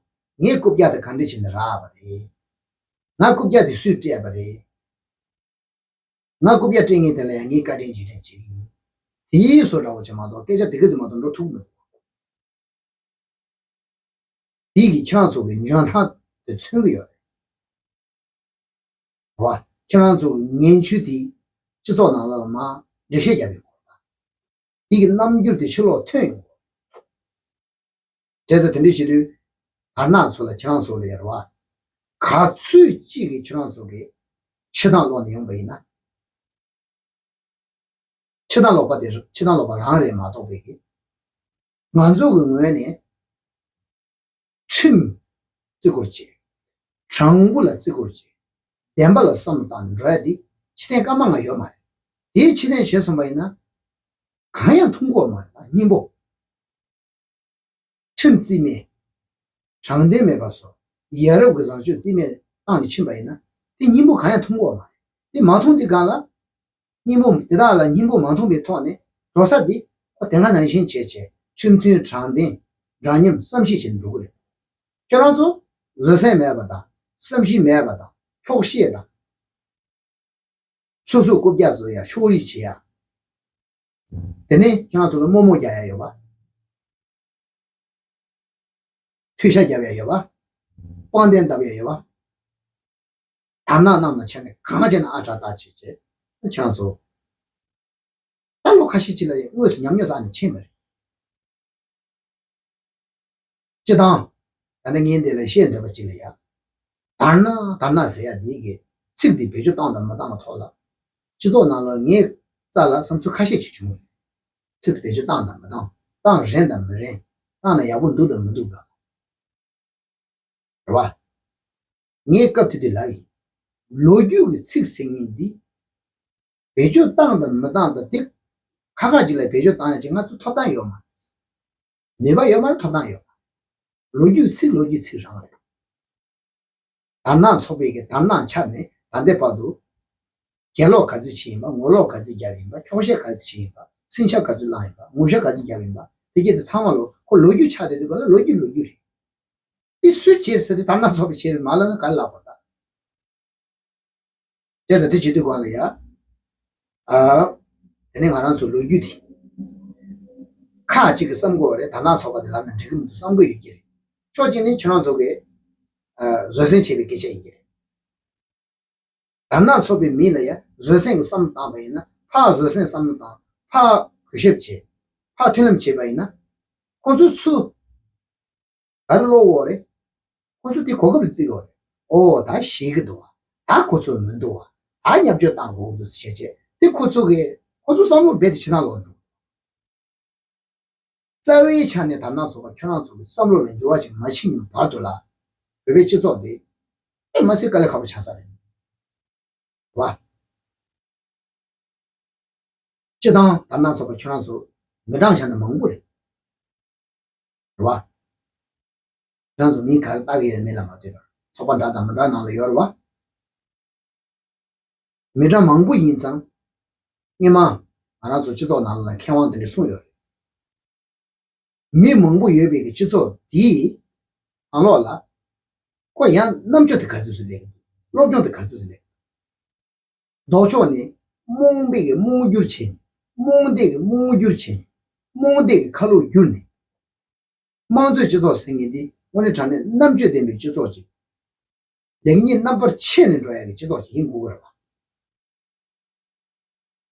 ངས་རྐུབ་བཀྱག་དེ་ག་འདྲ་བྱས་ནས་རག་པ་རེད། ང་རྐུབ་བཀྱག་དེ་སུས་སྤྲད་པ་རེད། ང་རྐུབ་བཀྱག་སྤྲད་མཁན་དེ་ལ་ཡང་ངས་བཀའ་དྲིན་རྗེས་དྲན་བྱེད་ཀྱི་ཡིན། དེའི་བཟོ་འདྲ་བོ་ཅིག་མ་གཏོགས་སྐད་ཆ་དེ་ག་ཙམ་མ་གཏོགས་འགྲོ་ཐུབ་མི་འདུག་དེ་གིས་ཁྱེད་རང་ཚོ་གི་འཇོན་ཐང་དེ་མཚོན་གྱི་ཡོད་རེད། རེད་བ། ཁྱེད་རང་ཚོ་གི་ངན་ཇུས་དེ་སྤྱི་ཚོགས་ནང་ལོགས་ལ་མར་འགྲེལ་བཤད་རྒྱབ་ཡོང་དགོས་རེད། དེ་གི་རྣམ་འགྱུར་དེ་ཕྱི་ལོགས་ཐོན་ཡོང་དགོས་རེད། བྱས་ཙང་དེ་འདྲ་བྱེད་དུས། དར་ནག་ཚོ་ལ་ཁྱེད་རང་ཚོ་ལ་ཡ་རེད་བ། ག་ཚོད་ཅིག་གིས་ཁྱེད་རང་ཚོ་གི་ཕྱི་ཐང་ལོག་ནས་ཡོང་པ་ཡིན་ན། ཕྱི་ཐང་ལོག་པ་དེ་ཕྱི་ཐང་ལོག་པ་རང་རེད་མ་གཏོགས་པའི་གི། ང་ཚོ་གི་ངོས་ནས་ཁྲིམས་བརྩི་བཀུར་བྱེད། དྲང་པོ་ལ་བརྩི་བཀུར་བྱེད། བདེན་པ་ལ་བསམ་བློ་བཏང་འགྲོ་ཡ་འདི་ཕྱི་ཐེངས་སྐར་མ་ལྔ་ཡོད་མ་རེད། དེའི་ཕྱི་ཐེངས་བྱས་སོང་པ་ཡིན་ན། གང་ཡང་མཐོང་གི་ཡོད་མ་རེད་ད་སྙིང་པོ། ཁྲིམས་རྩིས་མེད། དྲང་བདེན་མེད་པ་བཟོ། ཡ་རབས་ཀྱི་བཟང་སྤྱོད་རྩིས་མེད་བཏང་ནས་ཕྱིན་པ་ཡིན་ན། དེ་སྙིང་པོ་གང་ཡང་མཐོང་གི་ཡོད་མ་རེད། དེ་མ་མཐོང་དུས་སྒང་ལ། སྙིང་པོ་དེ་དག་ལ་སྙིང་པོ་མ་མཐོང་པའི་ཐོག་ནས་འགྲོ་ས་འདི་ཁོ་དེ་སྔ་ནང་བཞིན་བྱས་བྱས་ཁྲིམས་མཐུན་དྲང་བདེན་འདྲ་མཉམ་བསམ་ཤེས་བྱས་ནས་འགྲོ་གི་རེད། ཁྱོད་རང་ཚོ་བཟོད་བསྲན་མེད་པ་དང་བསམ་ཤེས་མེད་པ་དང་འཁྱོག་བཤད་དང་། སོ་སོའི་རྐུབ་བཀྱག་བཟོ་ཡ་ཕྱོགས་རིས་བྱེད་ཡ། དེ་ནས་ཁྱེད་རང་ཚོ་ལ་རྨོ་མོ་རྒྱག་ཡ་ཡོད་པ། མཐུད་ཤ་རྒྱབ་ཡ་ཡོད་པ། པང་གདན་བརྡབ་ཡ་ཡོད་པ། དར་ནག་རྣམས་ལ་ཆ་ནས་གང་བྱས་ན་ཨ་དྲག་ལྟ་བྱེད་བྱེད། ཁྱེད་རང་ཚོ། ད་ལོ་ཁ་ཤས་ཅིག་ལ་ཡང་དངོས་སུ་ཉམས་མྱོང་བསགས་ནས་ཕྱིན་པ་རེད། སྤྱི་བཏང་། ད་ནི་ངས་འདི་ལ་བཤད་འདོད་པ་ཅིག་ལ་ཡ། དར་ནག་དར་ནག་ཟེར་ཡ་འདི་གི་ཚིག་འདི་བེད་སྤྱོད་བཏང་དང་མ་བཏང་གི་ཐོག་ལ། སྤྱི་ཚོགས་ནང་ལ་ངའི་རྩ་ལ་བསམ་ཚུལ་ཁ་ཤས་ཅིག་བྱུང་། ཚིག་འདི་བེད་སྤྱོད་བཏང་དང་མ་བཏང་། བཏང་རན་དང་མི་རན། བཏང་ན་ཡག་པོ་འདུག་དང་མི་འདུག་དང་། རེད་བ། ངས་སྐབས་དེ་དུས་ལབ་ཡིན། ལོ་རྒྱུས་ཀྱི་ཚིག་ཟེར་མཁན་འདི། བེད་སྤྱོད་བཏང་དང་མི་བཏང་དང་དེ། ཁ་ཁ་ཅིག་ལ་བེད་སྤྱོད་བཏང་ཡ་ཅིག་ང་ཚོ་ཐོབ་ཐང་ཡོད་མ་རེད། ནུས་པ་ཡོད་མ་རེད་ཐོབ་ཐང་ཡོད་མ་རེད། ལོ་རྒྱུས་ཚིག་ལོ་རྒྱུས་ཚིག་རང་རེད། དར་ནག་ཚོགས་པའི་གི་དར་ནག་འཆར་ནས་ད་ལྟའི་བར་དུ། གྱེན་ལོག་ག་ཚོད་བྱས་ཡིན་པ་ངོ་ལོག་ག་ཚོད་བརྒྱབ་ཡིན་པ་འཁྱོག་བཤད་ག་ཚོད་བྱས་ཡིན་པ་སྲིན་ཆག་ག་ཚོད་བསླངས་ཡིན་པ་ངུ་ཤ་ག་ཚོད་བརྒྱབ་ཡིན་པ་དེ་གྱད་དེ་ཚང་མ་ལོ་ཁོ་ལོ་རྒྱུས་ཆགས་བསྡད་དུས་ག་ལ་ལོ་རྒྱུས་ལོ་རྒྱུས་རེད། དེ་སུས་བྱས་ཟེར་དུས་དར་ནག་ཚོགས་པས་བྱས་ཟེར་མ་ལབ་ན་ག་རེ་ལབ་དགོས་ད། བྱས་ཙང་དེ་བྱེད་དུས་སྒང་ལ་ཡ། ཨ། དེ་ནས་ང་རང་ཚོ་ལོ་རྒྱུས་དེ། ཁག་ཅིག་གིས་བསམ་གྱི་ཡོད་རེད་དར་ནག་ཚོགས་པ་དེ་ལབ་ན་འགྲིག་གི་མི་འདུག་བསམ་གྱི་ཡོད་ཀྱི་རེད། ཕྱོགས་གཅིག་ནས་ཁྱེད་རང་ཚོ་གིས། ཨ། བཟོད་བསྲན་བྱས་པའི་སྐད་ཆ་ཡིན་གྱི་རེད། དར་ནག་ཚོགས་པའི་མི་ལ་ཡ་བཟོད་བསྲན་གྱི་བསམ་བློ་བཏང་པ་ཡིན་ན་ཕར་བཟོད་བསྲན་བསམ་བློ་བཏང་ཕར་གུས་ཞབས་བྱེད། ཕར་མཐུན་ལམ་བྱེད་པ་ཡིན་ན། ཁོང་ཚོ་ཚུར། ག་རེ་ཀློག་འོ་རེད། ཁོ་ཚོ་དེ་གོ་སྐབས་ལ་བརྩི་གི་འོ་རེད། ཨོ་ད་ཤེས་ཀྱི་འདུག་བ། ད་ཁོ་ཚོ་མི་འདུག་བ། ད་བརྙས་བཅོས་བཏང་དགོས་ཀྱི་འདུག་ཟེར་བྱས་བྱས་དེ་ཁོ་ཚོ་གི་ཁོ་ཚོ་བསམ་བློ་རྦད་དེ་ཕྱི་ནང་ལོག་འགྲོ། རྩ་བའི་ཆ་ནས་དར་ནག་ཚོགས་པ་ཁྱོད་རང་ཚོ་གི་བསམ་བློ་ལ་འགྱུར་བ་ཅིག་མ་ཕྱིན་བར་དུ་ལ། བོད་པའི་སྤྱི་ཚོགས་འདི་ཨེ་མ་སྲིད་དཀའ་ལས་ཁག་པོ་ཆགས་ས་རེད། རེད་བ། སྤྱི་བཏང་དར་ནག་ཚོགས་པ་ཁྱོད་རང་ཚོ་མི་གྲངས་ཆ་ནས་མང་པོ་རེད། རེད་བ། ཁྱོད་རང་ཚོ་མིང་ག་རེ་བཏགས་ཀྱི་ཡོད་མེད་ལ་མ་ལྟོས་པར་ཚོགས་པ་འདྲ་དང་མི་འདྲ་ནང་ལ་ཡོད་རེད་བ། མི་གྲངས་མང་པོ་ཡིན་ཙང་། སྔོན་མ་ང་རང་ཚོ་སྤྱི་ཚོགས་ནང་ལ་མཁས་དབང་དེ་འདྲ་གསུངས་ཡོད་རེད། མི་མང་པོ་ཡོད་པའི་གི་སྤྱི་ཚོགས་འདིའི་ནང་ལོགས་ལ། ཁོ་ཡང་རྣམ་དཔྱོད་དེ་ག་ཚོད་ཚོད་ལེགས། སློབ་སྦྱོང་དེ་ག་ཚོད་ཚོད་ལེགས། ལྡོག་ཕྱོགས་ནས་རྨོངས་པའི་གི་རྨོངས་བསྒྱུར་བྱས་ནས། རྨོངས་དད་ཀྱི་རྨོངས་བསྒྱུར་བྱས་ནས། རྨོངས་དད་ཀྱི་ཁ་ལོག་བསྒྱུར་ནས། དམངས་གཙོའི་སྤྱི་ཚོགས་ཟེར་མཁན་འདི་དངོས་གནས་དྲང་གནས་རྣམ་དཔྱོད་ལྡན་པའི་སྤྱི་ཚོགས་ཅིག་ལེགས་ཉེས་རྣམ་པར་ཕྱེ་ནས་འགྲོ་ཡག་གི་སྤྱི་ཚོགས་ཅིག་ཡིན་དགོས་ཀྱི་རེད་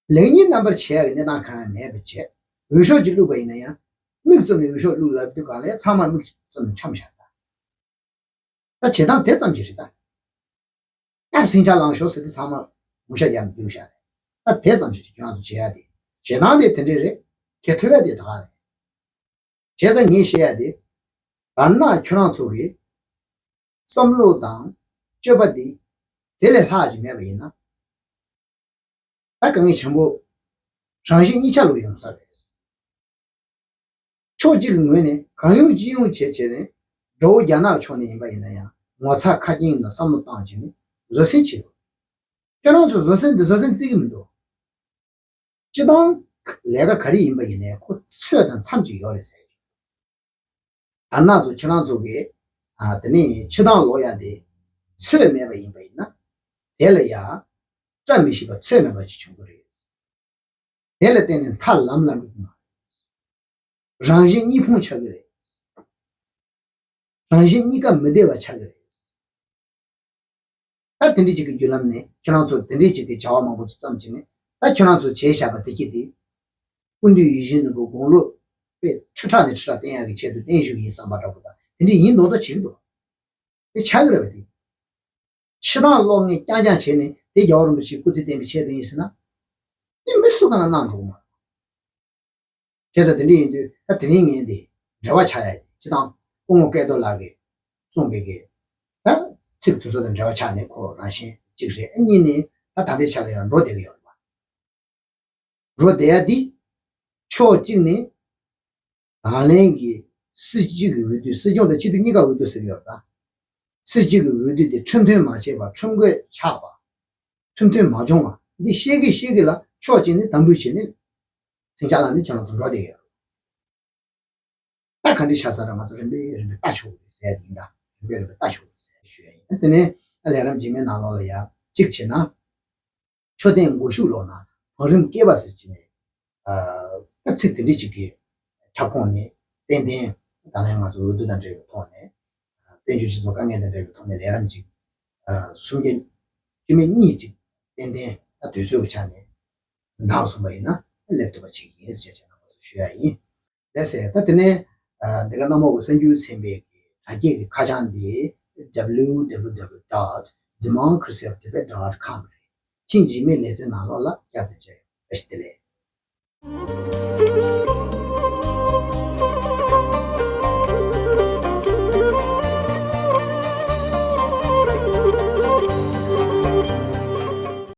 པ། ལེགས་ཉེས་རྣམ་པར་ཕྱེ་ཡག་གི་གནས་སྟངས་གང་ཡང་མེད་པ་བྱས། འོས་ཤོག་ཅིག་བླུགས་པ་ཡིན་ན་ཡང་། མིག་བཙུམ་ནས་འོས་ཤོག་བླུགས་ལབ་དུས་གང་ལ་ཡང་ཚང་མ་མིག་བཙུམ་ནས་འཁྱམ་བཞག་ད། ད་བྱེད་སྟངས་དེ་ཙམ་ཞིག་རེད་ད། ད་ཟིང་ཆ་ལངས་ཤོག་ཟེར་དུས་ཚང་མ་མུ་ཤ་རྒྱབ་ནས་རྒྱུགས་བཞག་རེད། ད་དེ་ཙམ་ཞིག་རེད་ཁྱེད་རང་ཚོ་བྱེད་ཡག་དེ། བྱེད་སྟངས་དེ་དེ་འདྲས་རེད། ཁྱེད་ཐུབ་ཡག་དེ་ད་ག་རེད། བྱས་ཙང་ངས་བཤད་ཡག་དེ། དར་ནག་ཁྱོད་རང་ཚོ་གི་བསམ་བློ་དང་སྤྱོད་པ་འདི་དེ་ལས་ལྷག་ཅིག་མེད་པ་ཡིན་ན། ད་དཀའ་ངལ་ཆེན་པོ། རང་གཞན་གཉིས་ཆ་ལོག་ཡོང་ས་རེད། ཕྱོགས་གཅིག་གི་ངོས་ནས་གང་ཡོང་ཅི་ཡོང་བྱས་བྱས་ནས། དགྲ་བོ་རྒྱ་ནག་ཕྱོགས་ནས་ཡིན་པ་ཡིན་ན་ཡང་ངོ་ཚ་ཁ་སྐྱེངས་ལ་བསམ་བློ་བཏང་བྱས་ནས་བཟོད་བསྲན་བྱེད་དགོས། ཁྱོད་རང་ཚོས་བཟོད་བསྲན་འདི་བཟོད་བསྲན་བརྩི་གི་མི་འདུག་སྤྱི་བཏང་ལས་ཀ་ག་རེ་ཡིན་པ་ཡིན་ནའི་ཁོ་ཚོད་དང་མཚམས་ཅིག་ཡོད་རེད་ཟེར། དར་ནག་ཚོ་ཁྱེད་རང་ཚོ་གིས་ཨ་དེ་ནས་ཕྱི་ཐང་ལོག་ཡག་དེ་ཚོད་མེད་པ་ཡིན་པ་ཡིན་ན། དེ་ལ་ཡ་བཀྲ་མི་ཤིས་པ་ཚོད་མེད་པ་ཅིག་བྱུང་གི་རེད། དེ་ལ་བརྟེན་ནས་མཐའ་ལམ་ལ་འགྲོ་གི་མ་རེད། རང་གཞན་གཉིས་ཕུང་ཆགས་ཀྱི་རེད། རང་གཞན་གཉིས་ཀ་མི་བདེ་བ་ཆགས་ཀྱི་རེད། ད་དེ་འདྲ་ཅིག་གི་བརྒྱུད་ལམ་ནས་ཁྱེད་རང་ཚོ་དེ་འདྲ་ཅིག་གི་བྱ་བ་མང་པོ་ཅིག་བརྩམས་བྱས་ནས། ད་ཁྱེད་རང་ཚོ་བྱས་བཞག་པ་དེ་གྱིས་དེ། སྐུ་མདུན་ཡིད་བཞིན་ནོར་བུ་དགུང་ལོ་དཔེ་ཁྲི་ཕྲག་ནས་ཁྲི་ཕྲག་བརྟན་ཡག་གི་ཆེད་དུ་བརྟན་བཞུགས་ཡིན་བསམ་པ་འདྲ་པོ་དང་དེ་འདྲ་ཡིན་མདོག་མདོག་བྱེད་ཀྱི་འདུག་དེ་ཆགས་ཀྱི་རེད་པ་དེ། ཕྱི་ནང་སློབ་གཉེར་རྐྱང་རྐྱང་བྱས་ནས་དེ་རྒྱལ་བ་རིན་པོ་ཆེའི་སྐུ་ཚེ་བརྟན་པའི་ཆེད་དུ་ཡིན་ཟེར་ན། དེ་མི་སུ་གང་གནང་འགྲོ་གི་མ་རེད། བྱས་ཙང་དེ་འདྲ་ཡིན་དུས་ད་དེ་རིང་ངས་འདི་འབྲེལ་བ་ཆགས་ཡ་དེ་སྤྱི་བཏང་སྐུ་ངོ་སྐལ་རྡོར་ལགས་ཀྱིས་གསུངས་པའི་གི་ད་ཚིག་དེ་ཚོ་དང་འབྲེལ་བ་ཆགས་ནས་ཁོ་རང་བཞིན་གཅིག་རེད། གཉིས་ནས་ད་ད་ལྟའི་ཆ་ལ་ཡང་འགྲོ་བསྡད་ཀྱི་ཡོད་རེད་པ། འགྲོ་བསྡད་ཡ་འདི་ཕྱོགས་གཅིག་ནས་ད་ལན་གྱི་སྲིད་སྤྱི་གི་འོས་བསྡུ། སྲིད་སྐྱོང་དང་སྤྱི་འཐུས་གཉིས་ཀ་འོས་བསྡུ་ཟེར་གྱི་ཡོད་རེད་ད། སྲིད་སྤྱི་གི་འོས་བསྡུ་དེ་ཁྲིམས་མཐུན་མ་བྱས་པ། ཁྲིམས་འགལ་ཆགས་པ། ཁྲིམས་མཐུན་མ་བྱུང་བ་འདི་ཤེས་ཀྱི་ཤེས་ཀྱི་ལ་ཕྱོགས་གཅིག་ནས་དམ་འབུལ་བྱས་ནས་ཟིང་ཆ་ལངས་ནས་ཁྱེད་རང་ཚོ་འགྲོ་བསྡད་ཡོད་རེད། ད་ག་འདྲ་ཆགས་ས་རེད། ང་ཚོ་རིམ་པས་རིམ་པས་ལྟ་ཆོག་གི་རེད་ཟེར་ཡ་དེ་ཡིན་ད། རིམ་པས་རིམ་པས་ལྟ་ཆོག་གི་རེད་ཟེར་ཞུ་ཡ་ཡིན། དེ་ནས་ལས་རིམ་རྗེས་མའི་ནང་ལོགས་ལ་ཡ་གཅིག་བྱས་ན། མཆོད་རྟེན་སྒོ་ཕྱུགས་ལོགས་ན་བང་རིམ་བསྐལ་པ་ཟེར་གྱི་ནས། ཨ་ད་ཚིག་དེ་འདྲ་ཅིག་གི་ཁྱབ་ཁོངས་ནས་ཏན་ཏན་ད་ལན་ང་ཚོ་འོས་བསྡུ་དང་འབྲེལ་བའི་ཐོག་ནས། བཙན་བྱོལ་སྤྱི་ཚོགས་དཀའ་ངལ་དང་འབྲེལ་བའི་ཐོག་ནས་ལས་རིམ་ཅིག་ཨ་སུམ་བརྒྱ་བཅུ་མེད་གཉིས་ཅིག་ཏན་ཏན་ད་དུས་ཚོད་ཀྱི་ཆ་ནས་འདང་སོང་པ་ཡིན་ན་སླེབས་ཐུབ་པ་ཅིག་ཡིན་ཟེར་བྱས་ནས་ང་ཚོ་ཞུ་ཡ་ཡིན། ལགས་སེ། ད་དེ་ནས་ཨ་འདི་ག་གནམ་འོག་གི་གསར་འགྱུར་ཚན་པའི་གི་དྲ་རྒྱའི་གི་ཁ་བྱང་འདི་W W W dot democracy of tibet dot com རེད། ཐེངས་རྗེས་མའི་ལེ་ཚན་ནང་ལོགས་ལ་བསྐྱར་དུ་མཇལ་ཡོང་། བཀྲ་ཤིས་བདེ་ལེགས།